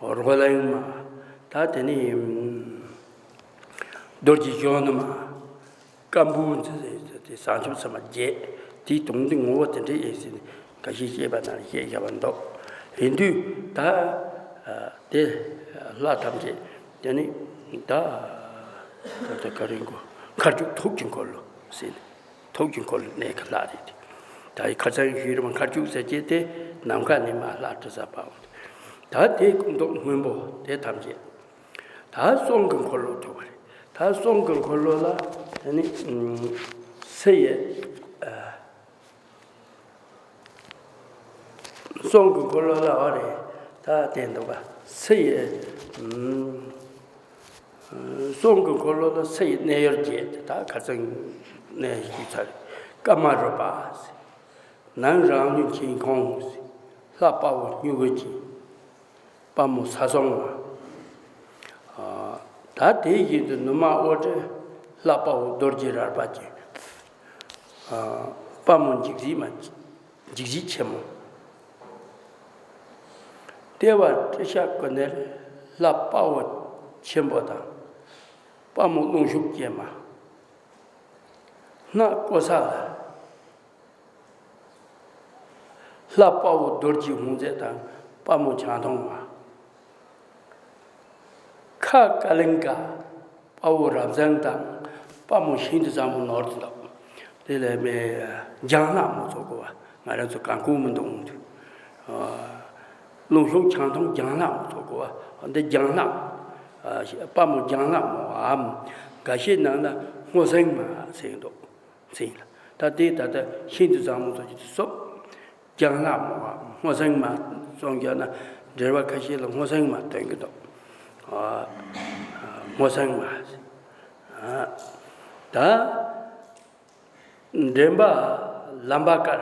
རོ་ལངས་མ། ད་དེ་ནས་རྡོ་རྗེ་གཞོན་ནུ་མ། སྐམ་པོ་འཛིན་ཟེར་དེ་བྱང་ཆུབ་སེམས་དཔའ་བརྒྱད། དེའི་དོན་དེ་ངོ་བོ་དེ་འདྲ་ཡིན་ཟེར་ནས་འགའ་ཞིག་བཤད་པ་ན་བཤད་བཞག་པ་འདུག་ཡིན་དུས་ད། ཨ། དེ་ལྷ་ཐམས་ཅད་དེ་ནི་ད། ད་ལྟ་ག་རེ་གོ། མཁའ་སྤྱོད་ཐུགས་ཀྱི་འཁོར་ལོ་ཟེར་ནས། ཐུགས་ཀྱི་འཁོར་ལོ་གནས་ཀྱི་ལྷ་རེད་དེ། ད་ཡི་ཁ་སང་ཞུས་རེད་མ། མཁའ་སྤྱོད་ཟེར་གྱི་དེ་ནམ་མཁའ་ནས་མར་ལྷ་དྲི་ཟ་བ། ད་དེ་སྐུ་མདོག་སྔོན་པོ་དེ་ཐམས་ཅད། ད་གསུང་གི་འཁོར་ལོ་ཐོབ་པ་རེད། ད་གསུང་གི་འཁོར་ལོ་ལ་དེ་ནི་ཨུམ། སུ་ཡི། ཨ། གསུང་གི་འཁོར་ལོ་ལ་འོ་རེད། ད་དེ་འདུག་པ། སུ་ཡི། ཨུམ། གསུང་གི་འཁོར་ལོ་ལ་སུ་ཡི་གནས་ཡུལ་བརྒྱད་དེ་ད་ཁ་སང་ནས་ཞུས་ཚར་རེད། ཀ་མ་རུ་པ་ཟེར། ནང་རང་ལུས་མཁྱེན་ཁོང་ཟེར། ལྷ་དཔའ་བོ་སྨྱུ་གུ་ཅན། དཔའ་མོ་ས་སྲུང་མ། ཨ། ད་དེ་བཞིན་དུ་ནུ་མ་དབུ་སྐྲ་ལྷ་དཔའ་བོ་རྡོ་རྗེ་རལ་པ་ཅན། ཨ། དཔའ་མོ་འཇིགས་བྱེད་མ། འཇིགས་བྱེད་ཆེན་མོ། ལྟེ་བ་ཏྲི་ཤ་ཀུ་ནེར་ལྷ་དཔའ་བོ་ཆེན་པོ་དང་། དཔའ་མོ་རླུང་ཤུགས་ཅན་མ། སྣ་ཀོ་ས་ལ། ལྷ་དཔའ་བོ་རྡོ་རྗེ་ཧཱུྃ་མཛད་དང་དཔའ་མོ་ཆང་འཐུང་མ། ཁ་ཀ་ལིང་ཀ་དཔའ་བོ་རབ་བཟང་དང་དཔའ་མོ་ཤིན་ཏུ་བཟང་པོ་ནོར་དུ་འདུག་དེ་ལས་མེ་ལྗང་ནག་མོ་ཚོ་གོ་བ། ང་རང་ཚོ་གང་ཁུང་མི་འདུག་འོང་དུས། རླུང་ཤུགས་ཆང་འཐུང་ལྗང་ནག་མོ་ཚོ་གོ་བ། འདི་ལྗང་ནག་དཔའ་མོ་ལྗང་ནག་མོའམ། འགའ་ཤས་ནང་ན་སྔོ་སེང་མ་ཟེར་གྱི་འདུག་ཟེར་ཡིན་ལ། ད་དེ་ད་ལྟ་ཤིན་ཏུ་བཟང་མོ་ཚོ་ཀྱི་དུ་སོབ། ལྗང་ནག་མོ་བ། སྔོ་སེང་མ་གསུངས་ཀྱང་ན་འགྲེལ་པ་ཁ་ཤས་ལ་སྔོ་སེང་མ་སྟོན་གྱི་འདུག་ཨ། སྔོ་སེང་མ། ཨ། ད་འདྲེན་པ་ལམ་པ་དཀར།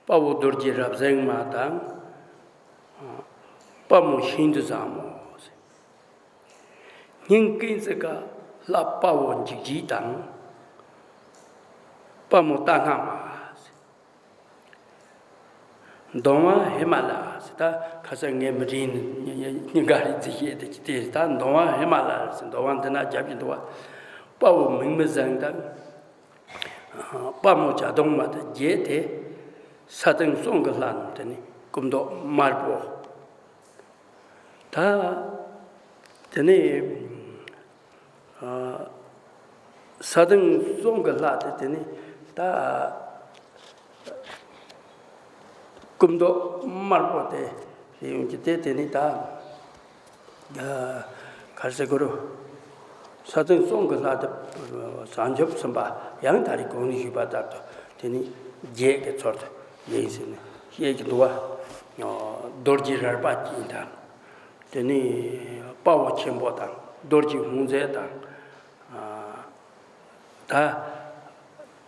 དཔའ་བོ་རྡོ་རྗེ་རབ་བཟང་མ་དང་། དཔའ་མོ་ཤིན་ཏུ་བཟང་མོ། སྙིང་ཀུན་ཙི་ཀ་ལྷ་དཔའ་བོ་འཇིགས་བྱེད་དང་། དཔའ་མོ་རྟ་སྣ་མ། གདོང་བ་ཧི་མ་ལ་ཟེར། ད་ཁ་སང་ངས་མི་དྲན་ནི་སྙིང་ག་རེ་རྫི་བཤད་དེ་ཅི་དེ་ད་གདོང་བ་ཧི་མ་ལ་ཟེར། གདོང་བ་འདི་ན་རྒྱབ་ཀྱི་འདུག་བ། དཔའ་བོ་མིག་མི་བཟང་དང་། དཔའ་མོ་བྱ་གདོང་མ་དང་བརྒྱད་དེ། ས་སྟེང་གསུང་གི་ལྷ་རྣམས་དེ་ནི་སྐུ་མདོག་དམར་པོ། ད་དེ་ནས་ཨ། ས་སྟེང་གསུམ་གྱི་ལྷ་དེ་དེ་ནི་ད། སྐུ་མདོག་དམར་པོ་དེ་དེ་ཡོང་གི་དེ་དེ་ནི་ད། གར་སེ་གུ་རུ། ས་སྟེང་གསུམ་གྱི་ལྷ་དེ་བྱང་ཆུབ་སེམས་དཔའ་ཡང་ད་རེས་གོང་ནས་ཞུས་པ་ལྟར་དུ་དེ་ནི་བརྒྱད་ཀྱི་ཚུལ་དུ་ཡིན་ཟེར་ནས་བཤད་ཀྱི་འདུག་བ། རྡོ་རྗེ་རལ་པ་ཅན་དང་། དེ་ནི་དཔའ་བོ་ཆེན་པོ་དང་རྡོ་རྗེ་ཧཱུྃ་མཛད་དང་། ད།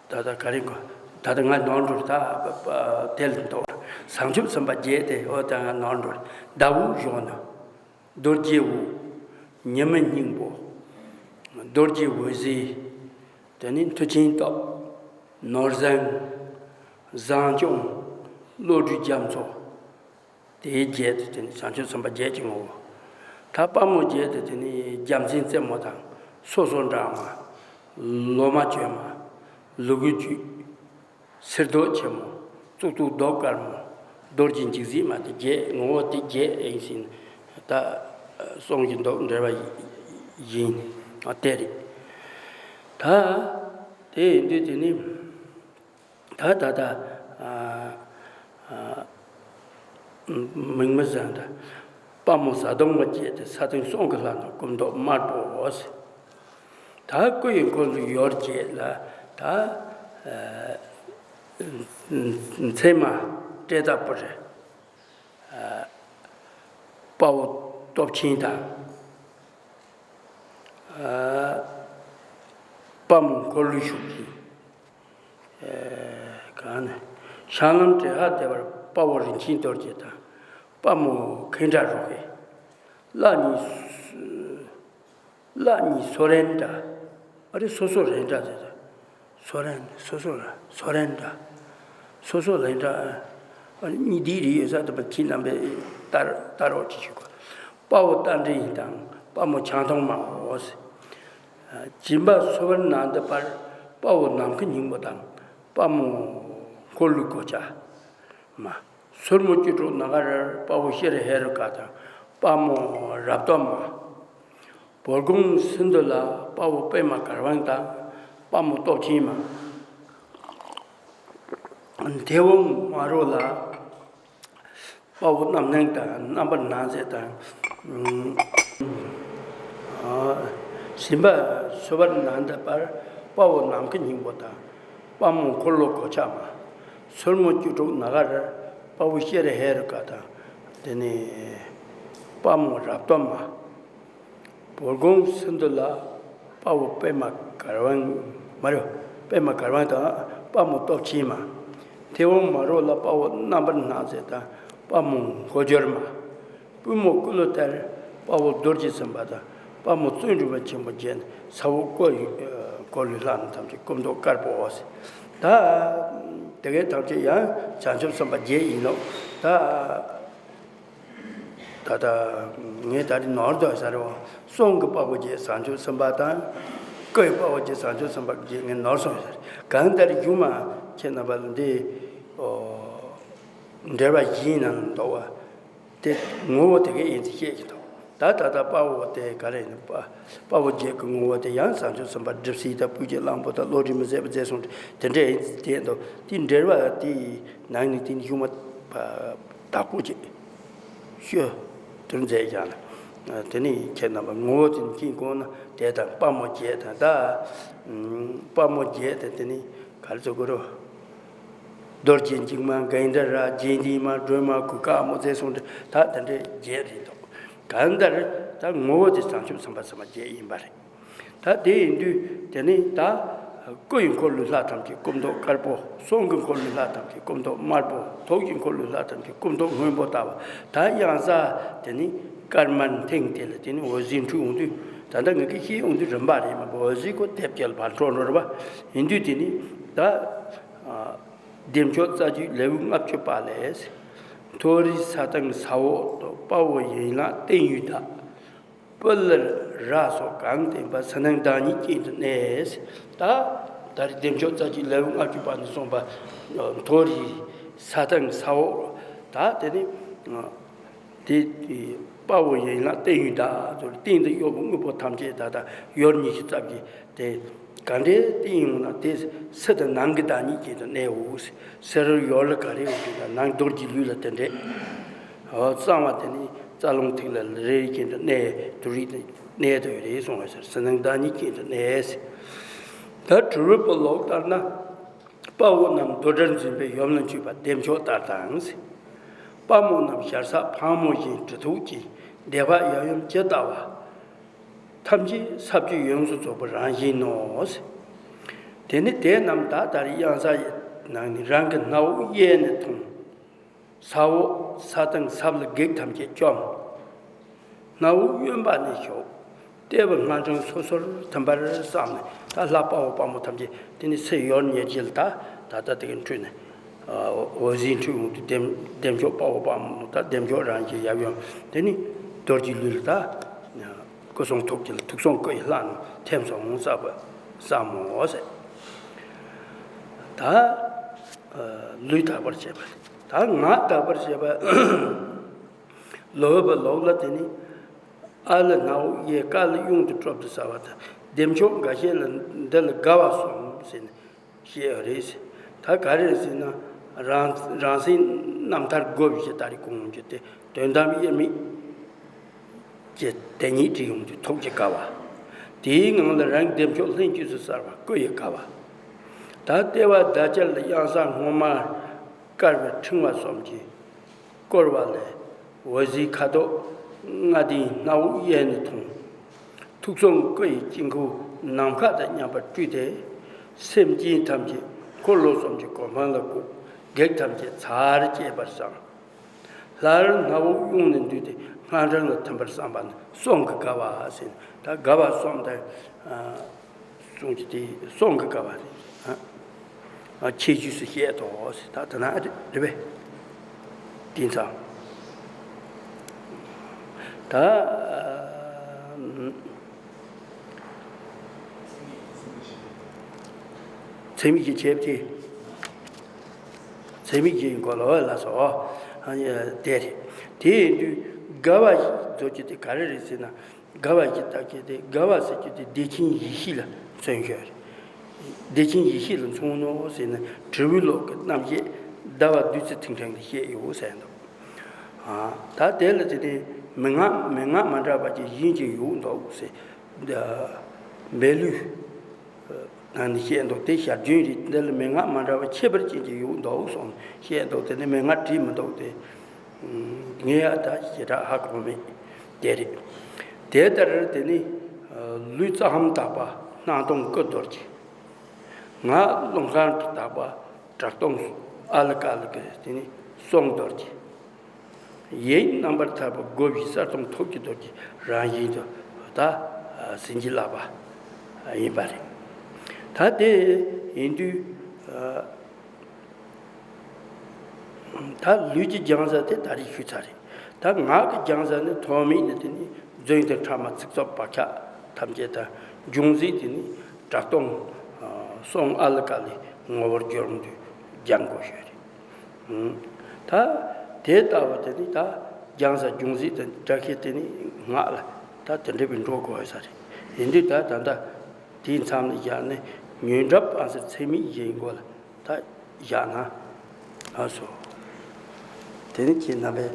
ད་ད་ག་རེ་གོ། ད་ད་ང་ནོར་འགྲོ་ད། དེ་ལ་འདོར། བྱང་ཆུབ་སེམས་དཔའ་བརྒྱད་དེ་འོ་ད་ང་ནོར་འགྲོ། ཟླ་བོ་གཞོན་ནུ། རྡོ་རྗེ་བོ། ཉི་མའི་སྙིང་པོ། རྡོ་རྗེ་འོད་ཟེར། དེ་ནི་མཐུ་ཆེན་སྟོབས། ནོར་བཟང་། བཟང་སྐྱོང་། བློ་གྲོས་རྒྱ་མཚོ། དེའི་བརྒྱད་དེ་དེ་ནི་བྱང་ཆུབ་སེམས་དཔའ་བརྒྱད་ཀྱི་ངོ་བོ། ད་དཔའ་མོ་བརྒྱད་དེ་དེ་ནི་རྒྱལ་མཚན་རྩེ་མོ་དང་། སོ་སོ་འབྲང་མ། ལོ་མ་བཅོས་མ། ལུ་གུ་རྒྱུད། གསེར་མདོག་ཆེན་མོ། གཙུག་ཏོར་མདོག་དཀར་མོ། རྡོ་རྗེ་འཇིགས་བྱེད་མ་དེ་བརྒྱད་ངོ་བོ་དེ་བརྒྱད་ཨིན་ཟིན། ད་གསུང་གི་མདོག་འགྲེལ་བ་ཡིན། ཨ་དེ་རེད། ད་དེ་ཡིན་དུས་དེ་ནི། ད་ད་ད། མིག་མི་བཟང་ད། དཔའ་མོ་བཟའ་བཏུང་བ་བཅས་ཏེ་ས་སྟེང་གསུམ་གྱི་ལྷ་རྣམས་སྐུ་མདོག་དམར་པོའོ། ད་སྐུ་ཡི་འཁོར་ལོ་ཡོ་བྱད་ལ་ད། མཚེ་མ་ཏྲེ་ཏ་པུ་རི། དཔའ་བོ་སྟོབས་ཆེན་དང་། དཔའ་མོ་འཁོར་ལོའི་ཤུགས་ཀྱིས། གང་ནས། ཤར་ལམ་ཏྲེ་ཧ་ལྡེ་བར་དཔའ་བོ་རིན་ཆེན་རྡོ་རྗེ་དང་། དཔའ་མོ་ཁེ་ཏྲ་རོ་ཧེ། ལ་ནི། ལ་ནི་སོ་རེན་ཏྲ། ཨ་རེ་སོ་སོ་རེན་ཏྲ་ཟེར་ཏེ། སོ་རེན་སོ་སོ་ར་སོ་རེན་ཏྲ། སོ་སོ་རེན་ཏྲ། ཨ་རེ་གཉིས་འདི་རེད་ཡོད་ས་དེ་པ་ཁྱི་རྣམ་པས་ལྟར་ལྟ་རོགས་ཅིག་ཞུ་གོ། དཔའ་བོ་རྟ་མགྲིན་དང་དཔའ་མོ་ཆང་འཐུང་མའོ། སྦྱིན་པ་སོ་བར་ནང་དུ་པར་དཔའ་བོ་ནམ་མཁའི་སྙིང་པོ་དང་དཔའ་མོ་འཁོར་ལོའི་གོ་ཆ་མ། སོར་མོ་བཅུ་དྲུག་ནཱ་ག་རར་དཔའ་བོ་ཤེར་ཧེ་རུ་ཀ་དང་དཔའ་མོ་རབ་སྟོབས་མ། བོད་གངས་སིནྡྷུ་ལ་དཔའ་བོ་པདྨ་གར་བང་དང་དཔའ་མོ་སྟོབས་ཆེན་མ། མཐེ་བོང་མ་རུ་ལ་དཔའ་བོ་རྣམ་སྣང་དང་རྣམ་པར་སྣང་མཛད་དང་། སྦྱིན་པ་སོ་བར་ནང་དུ་པར་དཔའ་བོ་ནམ་མཁའི་སྙིང་པོ་དང་། དཔའ་མོ་འཁོར་ལོ་གོ་ཆ་མ། སོར་མོ་བཅུ་དྲུག་ནཱ་ག་རར་དཔའ་བོ་ཤེར་ཧེ་རུ་ཀ་དང་། དེ་ནས་དཔའ་མོ་རབ་སྟོབས་མ། བོད་གངས་སིནྡྷུ་ལ་དཔའ་བོ་པདྨ་གར་བང་མ་རེད། པདྨ་གར་བང་དང་དཔའ་མོ་སྟོབས་ཆེན་མ། མཐེ་བོང་མ་རུ་ལ་དཔའ་བོ་རྣམ་པར་སྣང་མཛད་དང་དཔའ་མོ་འགོ་སྦྱོར་མ། པུས་མོ་ཀུ་ལུ་ཐལ་དཔའ་བོ་རྡོ་རྗེ་སེམས་དཔའ་དང་དཔའ་མོ་བརྩོན་འགྲུས་མ་ཆེན་པོ་བརྒྱན་ས་འོག་བསྐོར་ཡོད། འཁོར་ལོའི་ལྷ་རྣམས་ཐམས་ཅད་སྐུ་མདོག་དཀར་པོའོ། ད་དེ་གའི་ཐམས་ཅད་ཡང་བྱང་ཆུབ་སེམས་དཔའ་བརྒྱད་ཡིན་ནོ། ད་ད་ད་ངས་ད་རེས་ནོར་དོ་ཟེར་བ་གསུང་གི་དཔའ་བོ་བརྒྱད་བྱང་ཆུབ་སེམས་དཔའ་དང་། སྐུ་ཡི་དཔའ་བོ་བརྒྱད་བྱང་ཆུབ་སེམས་དཔའ་བརྒྱད་ངས་ནོར་སོང་ཟེར། གང་ལྟར་སྒྱུ་མ་ཁྱེད་རྣམ་པ་ལ་འདི་འགྲེལ་པ་བཞིའི་ནང་ལ་འདུག་བ། དེ་ངོ་བོ་དེ་ག་ཡིན་ཚུལ་བཤད་ཀྱི་འདུག་ད་ད་ལྟ་དཔའ་བོ་དེ་ག་རེ་ཡིན་དཔའ་དཔའ་བོ་བརྒྱད་ཀྱི་ངོ་བོ་དེ་ཡང་བྱང་ཆུབ་སེམས་དཔའ་སྒྲིབ་སེལ་དང་སྤུས་ཀྱི་གླང་པོ་དང་བློ་གྲོས་མི་ཟད་པ་རྫས་གསུམ་དེ་འདྲ་ཡིན་ཚུལ་བསྟན་འདུག་དེ་འགྲེལ་པ་དེའི་ནང་ནས་དེ་ནི་གཞུང་མ་དག་པོ་ཅིག་ཤོད་དུ་མཛད་ཀྱང་ལ། དེ་ནི་ཁྱེད་རྣམ་པ་ངོ་བོ་དེ་ནི་ཅིག་དགོངས་ན་དེ་དང་དཔའ་མོ་བརྒྱད་དང་ད་དཔའ་མོ་བརྒྱད་དེ་དེ་ནི་ག་རེ་ཟེར་དགོས་རོ། རྡོ་རྗེ་འཇིགས་མ་གན་ཌ་ར་རྗེ་འདི་མ་སྒྲོལ་མ་གུར་དཀར་མོ་རྫས་གསུམ་དེ་ད་དེ་འདྲའི་བརྒྱད་རེད་འདུག་གང་ལྟར་ད་ངོ་བོ་དེ་བྱང་ཆུབ་སེམས་དཔའ་སེམས་དཔའ་བརྒྱད་ཡིན་པ་རེད། ད་དེ་ཡིན་དུས་དེ་ནི་ད་སྐུ་ཡི་འཁོར་ལོའི་ལྷ་ཐམས་ཅད་སྐུ་མདོག་དཀར་པོ། གསུང་གི་འཁོར་ལོའི་ལྷ་ཐམས་ཅད་སྐུ་མདོག་དམར་པོ། ཐུགས་ཀྱི་འཁོར་ལོའི་ལྷ་ཐམས་ཅད་སྐུ་མདོག་སྔོན་པོ་ལྟ་བུ། ད་གཡང་ས་དེ་ནི་དཀར་དམར་མཐིང་དེ་ལ་དེ་ནི་འོད་ཟེར་འཕྲོས་འོང་དུས་ད་ལྟ་ངེད་ཀྱིས་ཤེས་འོང་དུས་རིམ་པ་རེད་མ་གཏོགས་འོད་ཟེར་ཁོ་དེབ་སྐྱེལ་བར་འཕྲོ་འགྲོ་རེད་པ། ཡིན་དུས་དེ་ནི་ད་བདེ་མཆོག་རྩ་རྒྱུད་ལེའུ་ལྔ་བཅུ་པ་ལས། མཐོ་རིས་ས་དང་ས་འོག་ཏུ་དཔའ་བོ་ཡན་ལག་བརྟན་གཡོའི་བདག་སྤུ་ལ་ར་སོགས་གང་བསྟན་པ་ཕྱི་ནང་བདག་ཉིད་ཅན་དུ་གནས། ད་ད་རེས་བདེ་མཆོག་རྩ་རྒྱུད་ལེའུ་ལྔ་བཅུ་པ་ནས་གསུངས་པ། མཐོ་རིས་ས་དང་ས་འོག་ད་དེ་ནི་དེ་དཔའ་བོ་ཡན་ལག་བརྟན་གཡོའི་བདག་ཟེར་བརྟན་དུ་གཡོ་བའི་དངོས་པོ་ཐམས་ཅད་ད་ལྟ་ཡུལ་ཉི་ཤུ་རྩ་བརྒྱད་དེ་ ག་འདྲའི་སྟེང་ཡོང་ན་དེ་སི་དང་ནང་གི་བདག་ཉིད་ཅན་དུ་གནས་འོ། སི་རོ་ཡོར་ལ་ག་རེ་ཡོད་དེ་ནང་རྡོ་རྗེ་ལུས་ལ་དེ་འདྲས། འོ་གསང་བ་དེ་ནི་རྩ་རླུང་ཐིག་ལེ་རེ་རེ་ཅན་དུ་གནས་དུ་རིགས་གནས་དུ་ཡོད་རེད་གསུངས་པ་ཟེར། སི་ནང་བདག་ཉིད་ཅན་དུ་གནས་སི། ད་དྲིལ་བུ་ལོག་ལྟར་ན། དཔའ་བོ་རྣམས་འདོད་སྒྲར་འཛིན་པའི་ཡུམ་ལ་འཇུག་པ་བདེ་མཆོག་ལྟར་དང་། དཔའ་མོ་རྣམས་ཞར་སག་ཕག་མོ་བཞིན་གྲི་ཐུག་ཅིང་བདེ་བག་ཡབ་ཡུམ་ཇི་ལྟ་བ། ཐམས་ཅད་ས་བཅུ་ཡོངས་སུ་རྫོགས་པའི་རང་བཞིན་ནོ། དེ་ནི་དེ་རྣམས་ད་ལྟར་གཡང་ས་ཡི་ནང་ནས་རང་གི་སྣ་བུག་གཡས་ནས་འཐུང་། ས་འོག་ས་སྟེང་ས་བླ་བགེགས་ཐམས་ཅད་བཅོམ། སྣ་བུག་གཡོན་པ་ནས་ཞོག་ལྟེ་བ་སྔ་འཕྲིན་སོ་སོར་ཐིམ་པར་བསམ་ནས། ད་ལྷ་དཔའ་བོ་དཔའ་མོ་ཐམས་ཅད་དེ་ནི་སི་ཡོར་ཉེར་གཅིག་ལ་ད་ད་ལྟ་དེ་གི་འཁྲུལ་ནས། འོད་ཟེར་འཁྲུལ་འོང་དུས་བདེ་མཆོག་དཔའ་བོ་དཔའ་མོ་ད་བདེ་མཆོག་རང་བཞིན་ཡབ་ཡུམ་དེ་ནི་རྡོ་རྗེ་ལུས་ལ་ད་སྐུ་གསུང་ཐུགས་ཀྱི་ཐུགས་གསུང་སྐུ་ཡི་ལྷ་རྣམས་ཐིམ་སོང་ས་བ་བསམ་མོ་ཟེར། ད་ལུས་དག་པར་བྱེད་པ། ད་ངག་དག་པར་བྱེད་པ། ལོག་པ་ལོག་ལ་དེ་ནི་ཨ་ལ་སྣ་བུག་གཡས་ཀ་ལ་གཡོན་དུ་གྲུབ་ཏུ་ཟ་བ་དང་བདེ་མཆོག་འགའ་ཤས་ལ་འདི་ལ་དགའ་བ་གསུམ་ཟེར་ནས་བཤད་པ་རེད། ད་ག་རེ་ཟེར་ན་རང་རང་སེམས་རྣམ་ཐར་དགུ་བཞི་ལྟར་གོང་གི་དེ་དོན་དམ་དབྱེར་མེད་ཀྱི་དེ་ཉིད་བྲིས་ཡོང་དུས་ཐུགས་ཀྱི་དགའ་བ། དེའི་ངང་ལ་རང་བདེ་མཆོག་ལྷན་སྐྱེས་སུ་གསལ་བ་སྐུ་ཡི་དགའ་བ། ད་ལྟེ་བ་བརྡ་སྦྱར་ལ་གཡང་ས་སྔོ་དམར་དཀར་བའི་ཕྲེང་བ་གསུམ་གྱིས་བསྐོར་བ་ལས། འོད་ཟེར་ཁ་དོག་ལྔ་ལྡན་སྣ་བུག་གཡས་ནས་འཐུང་། ཐུགས་གསུང་སྐུ་ཡི་དཀྱིལ་འཁོར་ནམ་མཁའ་དང་མཉམ་པར་སྤྲུལ་ཏེ། སེམས་ཅན་ཐམས་ཅད་འཁོར་ལོ་གསུམ་གྱི་གོ་འཕང་ལ་བཀུག་བགེགས་ཐམས་ཅད་ཚར་བཅད་པར་བསམ། སླར་སྣ་བུག་གཡོན་ནས་འདུས་ཏེ་སྔ་འཕྲིན་ལ་ཐིམ་པར་བསམ་པ་ནི་གསུང་གི་དགའ་བ་ཟེར། ད་དགའ་བ་གསུམ་དང་། གསུང་གི་དེ་གསུང་གི་དགའ་བ་རེད། ཨ། ཁྱད་ཆོས་སུ་བཤད་དོ་ཟེར། ད་དེ་ན་རེད་པས། དེང་སང་ད་ཚད་མེད་ཀྱི་ཁྱད་དེ། ཚད་མེད་ཀྱི་གོ་ལ་བ་ལ་སོ། དེ་རེད། དེ་ཡིན་དུས་དགའ་བ་ཞིག་རྫོགས་རྒྱུ་དེ་ག་རེ་རེད་ཟེར་ན། དགའ་བ་ཞིག་ལྟ་གི་དེ་དགའ་བ་ཟེར་རྒྱུ་དེ་བདེ་ཆེན་ཡེ་ཤེས་ལ་མཚོན་ཞོར་རེད། བདེ་ཆེན་ཡེ་ཤེས་ལ་མཚོན་ནོ་ཟེར་ན་དྲིལ་བུའི་ལོགས་ཀྱི་རྣམ་བཤད་ཟླ་བ་བདུད་རྩི་ཐིག་ཕྲེང་ལ་བཤད་ཡོད་ཟེར་འདུག་ཨ། ད་དེ་ལ་དེ་ནས་མན་ངག་མན་ངག་མ་འདྲ་བ་ཅིག་གཞན་གྱི་ཡོད་འདུག་ཟེར། འདི་སྦས་ལུགས་ནང་ནས་བཤད་འདུག་དེ་ཞར་བྱུང་རེད། འདི་ལ་མན་ངག་མ་འདྲ་བ་ཁྱད་པར་ཅན་གྱི་ཡོད་འདུག་གསུངས་བཤད་འདུག་དེ་ནི་མན་ངག་བྲིས་མི་འདུག་དེ། ངས་ཡང་ད་ཞེ་དྲག་ཧ་གོ་མེད། དེ་རེད། དེ་ལྟར་དེ་ནི་ལུས་རྩ་ལྷམ་དག་པ་སྣང་སྟོང་སྐུ་རྡོ་རྗེ། ངག་རླུང་ཁམས་དག་པ་གྲགས་སྟོང་ཨ་ལ་ཀ་ལ་ཀ་དེ་ནི་གསུང་རྡོ་རྗེ། ཡིད་རྣམ་པར་ཐར་པ་སྒོ་བཞི་གསལ་སྟོང་ཐུགས་ཀྱི་རྡོ་རྗེ་རང་བཞིན་དུ་ད་ཟིན་གྱིས་བརླབས་པ་ཡིན་པ་རེད། ད་དེ་ཡིན་དུས། ད་ལུས་ཀྱི་སྦྱང་ས་དེ་ད་རེས་ཞུས་ཚར་རེད། ད་ངག་གི་སྦྱང་ས་ནི་ཐོག་མེད་ནས་དེ་ནི་རྫུན་དང་ཕྲ་མ་ཚིག་རྩུབ་བག་ཆགས་ཐམས་ཅད་དང་། འབྱུང་རྩིས་དེ་ནི་གྲགས་སྟོང་གསུང་ཨ་ལ་ཀ་ལའི་ངོ་བོར་འགྱུར་འདུག་སྦྱང་དགོས་ཤོས་རེད། ད་དེ་ལྟ་བུ་དེ་ནི་ད་སྦྱང་ས་འབྱུང་རྩིས་དང་སྒྲ་ཤེས་དེ་ནི་ངག་ལ་ད་དེ་འདྲ་བའི་འགྲོ་དགོས་ས་རེད། ཡིན་དུས་ད་ད་ལྟ་དེའི་མཚམས་ལ་བཞག་ནས་ཉོན་སྒྲ་སྤངས་སེལ་ཚད་མེད་བཞིའི་སྒོ་ལ་ད་བཞག་ན་ལགས་སོ། དེ་ནི་ཁྱེད་རྣམ་པས་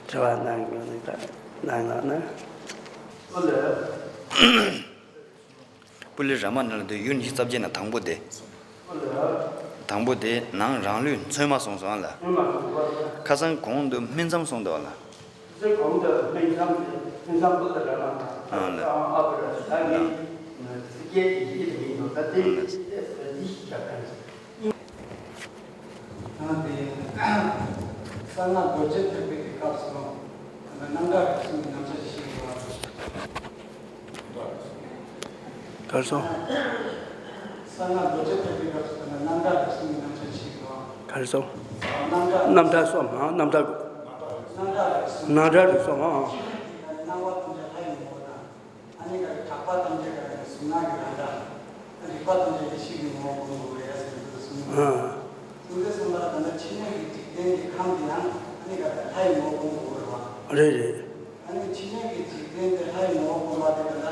དྲི་བ་གནང་དགོས་ནི་ད་གནང་ལགས་ན། སྤུ་ལས་ར་མ་ན་ལ་དུ་ཡུལ་ཉི་ཤུ་རྩ་བརྒྱད་ན་དང་པོ་དེ། དང་པོ་དེ་ནང་རང་ལུས་མཚོན་མ་སོང་སོང་ལ། ཁ་སང་གོང་དུ་སྨིན་མཚམས་སོང་འདུག་ལ། ཁ་སང་གོང་དུ་སྨིན་མཚམས་དེ་སྨིན་མཚམས་སྤུ་ལ་ར་མ་ན། ཨ་ལ། ཨ་བུ་ར་ད་ནི་ཚིག་རྒྱན་གྱི་ཡིད་ལ་མིན་འདུག་ད་དེ་ཨ་ལ། ཡིད་ཞིག་རྒྱག་ག་ནས། ད་དེ་གསང་སྔགས་རྡོ་རྗེ་ཐེག་པའི་གི་སྐབས་སུ་ད་རྣམ་གྲངས་རིགས་གསུམ་གྱི་རྣམ་གཞག་ཅིག་བཤད་དགོས་པ། གར་སོང་། གསང་སྔགས་རྡོ་རྗེ་ཐེག་པའི་སྐབས་སུ་ད་རྣམ་གྲངས་རིགས་གསུམ་གྱི་རྣམ་གཞག་ཅིག་བཤད་དགོས་པ། གར་སོང་། རྣམ་གྲངས་རྣམ་གྲངས་སོགས་མ་རྣམ་གྲངས་རྣམ་གྲངས་རིགས་གསུམ་རྣམ་གྲངས་རིགས་སོགས་མ། སྣང་བ་ཐམས་ཅད་ལྷའི་ངོ་བོ་དང་། ཨ་ནི་ག་རེ་གྲགས་པ་ཐམས་ཅད་ག་རེ་གཟུགས་སྣང་གི་རང་སྒྲ། རིག་པ་ཐམས་ཅད་ཡེ་ཤེས་ཀྱི་ངོ་བོ་སྒོམ་དགོས་པ་ཡ་ཟེར་འདུག་གསུངས། ཨ། གསུངས་ཏེ་གསུངས་པ་ལ་ད་ལྟ་ཕྱི་སྣོད་ཀྱི་འཇིག་རྟེན་གྱི་ཁམས་དེ་ཡང་ཨ་ནི་ག་རེ་ལྷའི་ངོ་བོ་སྒོམ་དགོས་པ་རེད་བ། རེད་རེད། ཨ་ནི་ཕྱི་སྣོད་ཀྱི་འཇིག་རྟེན་དེ་ལྷའི་ངོ་བོ་སྒོམ་པ་དེ་ད་ལྟ་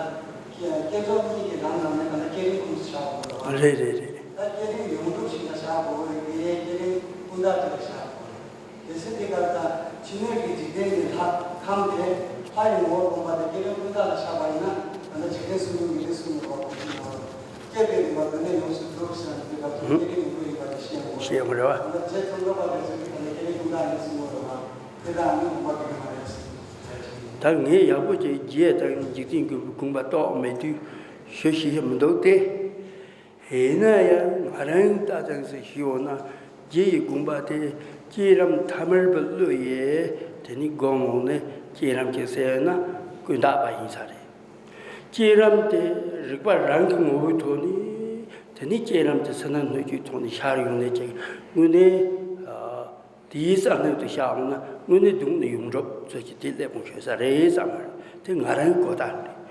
བསྐྱེད་རྫོགས་གཉིས་ཀྱི་ལམ་ནང་ནས་ད་ལྟ་ སྐྱེ་རིམ་ཁུངས་སུ་བཞག་དགོས་རེད་བ། རེད་རེད་རེད། ད་སྐྱེ་རིམ་ཡོངས་གྲུབ་ཞིག་ལ་བཞག་དགོས་རེད། དེ་སྐྱེ་རིམ་ཀུན་བརྟགས་དེ་ལ་བཞག་དགོས་རེད། གལ་སྲིད་དེ་གར་ད་ཕྱི་སྣོད་ཀྱི་འཇིག་རྟེན་གྱི་ལྷ་ཁམས་དེ་ལྷ་ཡི་ངོ་བོར་སྟོན་པ་དེ་སྐྱེ་རིམ་ཀུན་བརྟགས་ལ་བཞག་པ་ཡིན་ན། ད་ལྟ་འཇིག་རྟེན་གསུམ་དུ་མི་ལུས་གསུམ་ཡོད་པ་གོ་ཤེས་ཡོད་རེད། སྐྱེ་བའི་རིམ་པ་དེ་ནས་ཡོངས་སུ་གྲུབ་ཟེར་ན་དེ་གར་ཚོ་སྐྱེ་རིམ་ཡོངས་གྲུབ་ཡིན་པ་དེ་ཤེས་དགོས། ཤེས་དགོས་རེད་བ། ད་ལྟ་རྗེ་ཙོང་ཁ་པ་དེ་ཚོས་ད་ལྟ་སྐྱེ་རིམ་ཀུན་བརྟགས་ཡིན་གསུངས་ཡོད་རེད་བ། དེ་དག་ནི་དགོངས་པ་འགལ་གྱི་མ་རེད་ཟེར། ད་ངས་ཡག་པོ་བྱས་རྗེས་དང་འཇིག་རྟེན་མགོན་པོའི་དགོངས་པ་རྟོགས་མེད་དུས་ཞུ་ཤེས་མི་འདུག་སྟེ། ཡིན་ན་ཡང་ང་རང་ལྟ་ཙམ་ཞིག་ཞུས་འོང་ན། རྗེ་ཡི་དགོངས་པ་དེ་བསྐྱེད་རིམ་ཐ་མལ་པའི་བློ་ཡིས་དེ་ནི་བསྒོམས་འོང་ནས་བསྐྱེད་རིམ་གྱི་ཟེར་ན་ཀུན་བརྟགས་པ་ཡིན་ས་རེད། བསྐྱེད་རིམ་དེ་རིག་པ་རང་གི་ངོ་བོའི་ཐོག་ནས་དེ་ནི་བསྐྱེད་རིམ་དེ་སེར་སྣ་སྣོད་བཅུད་ཐོག་ནས་ཤར་ཡོང་ནས་ཀྱི་དངོས་གནས། དེའི་ས་སྣོད་དུ་བཞག་འོང་ན་དངོས་གནས་སྡུག་བསྔལ་ཡོངས་གྲུབ་ཚོད་ཀྱི་དེ་སླེབས་འོང་ཤོད་ས་རེད་བསམ་པ་རེད། དེ་ང་རང་གི་གོ་བརྡ་རེད།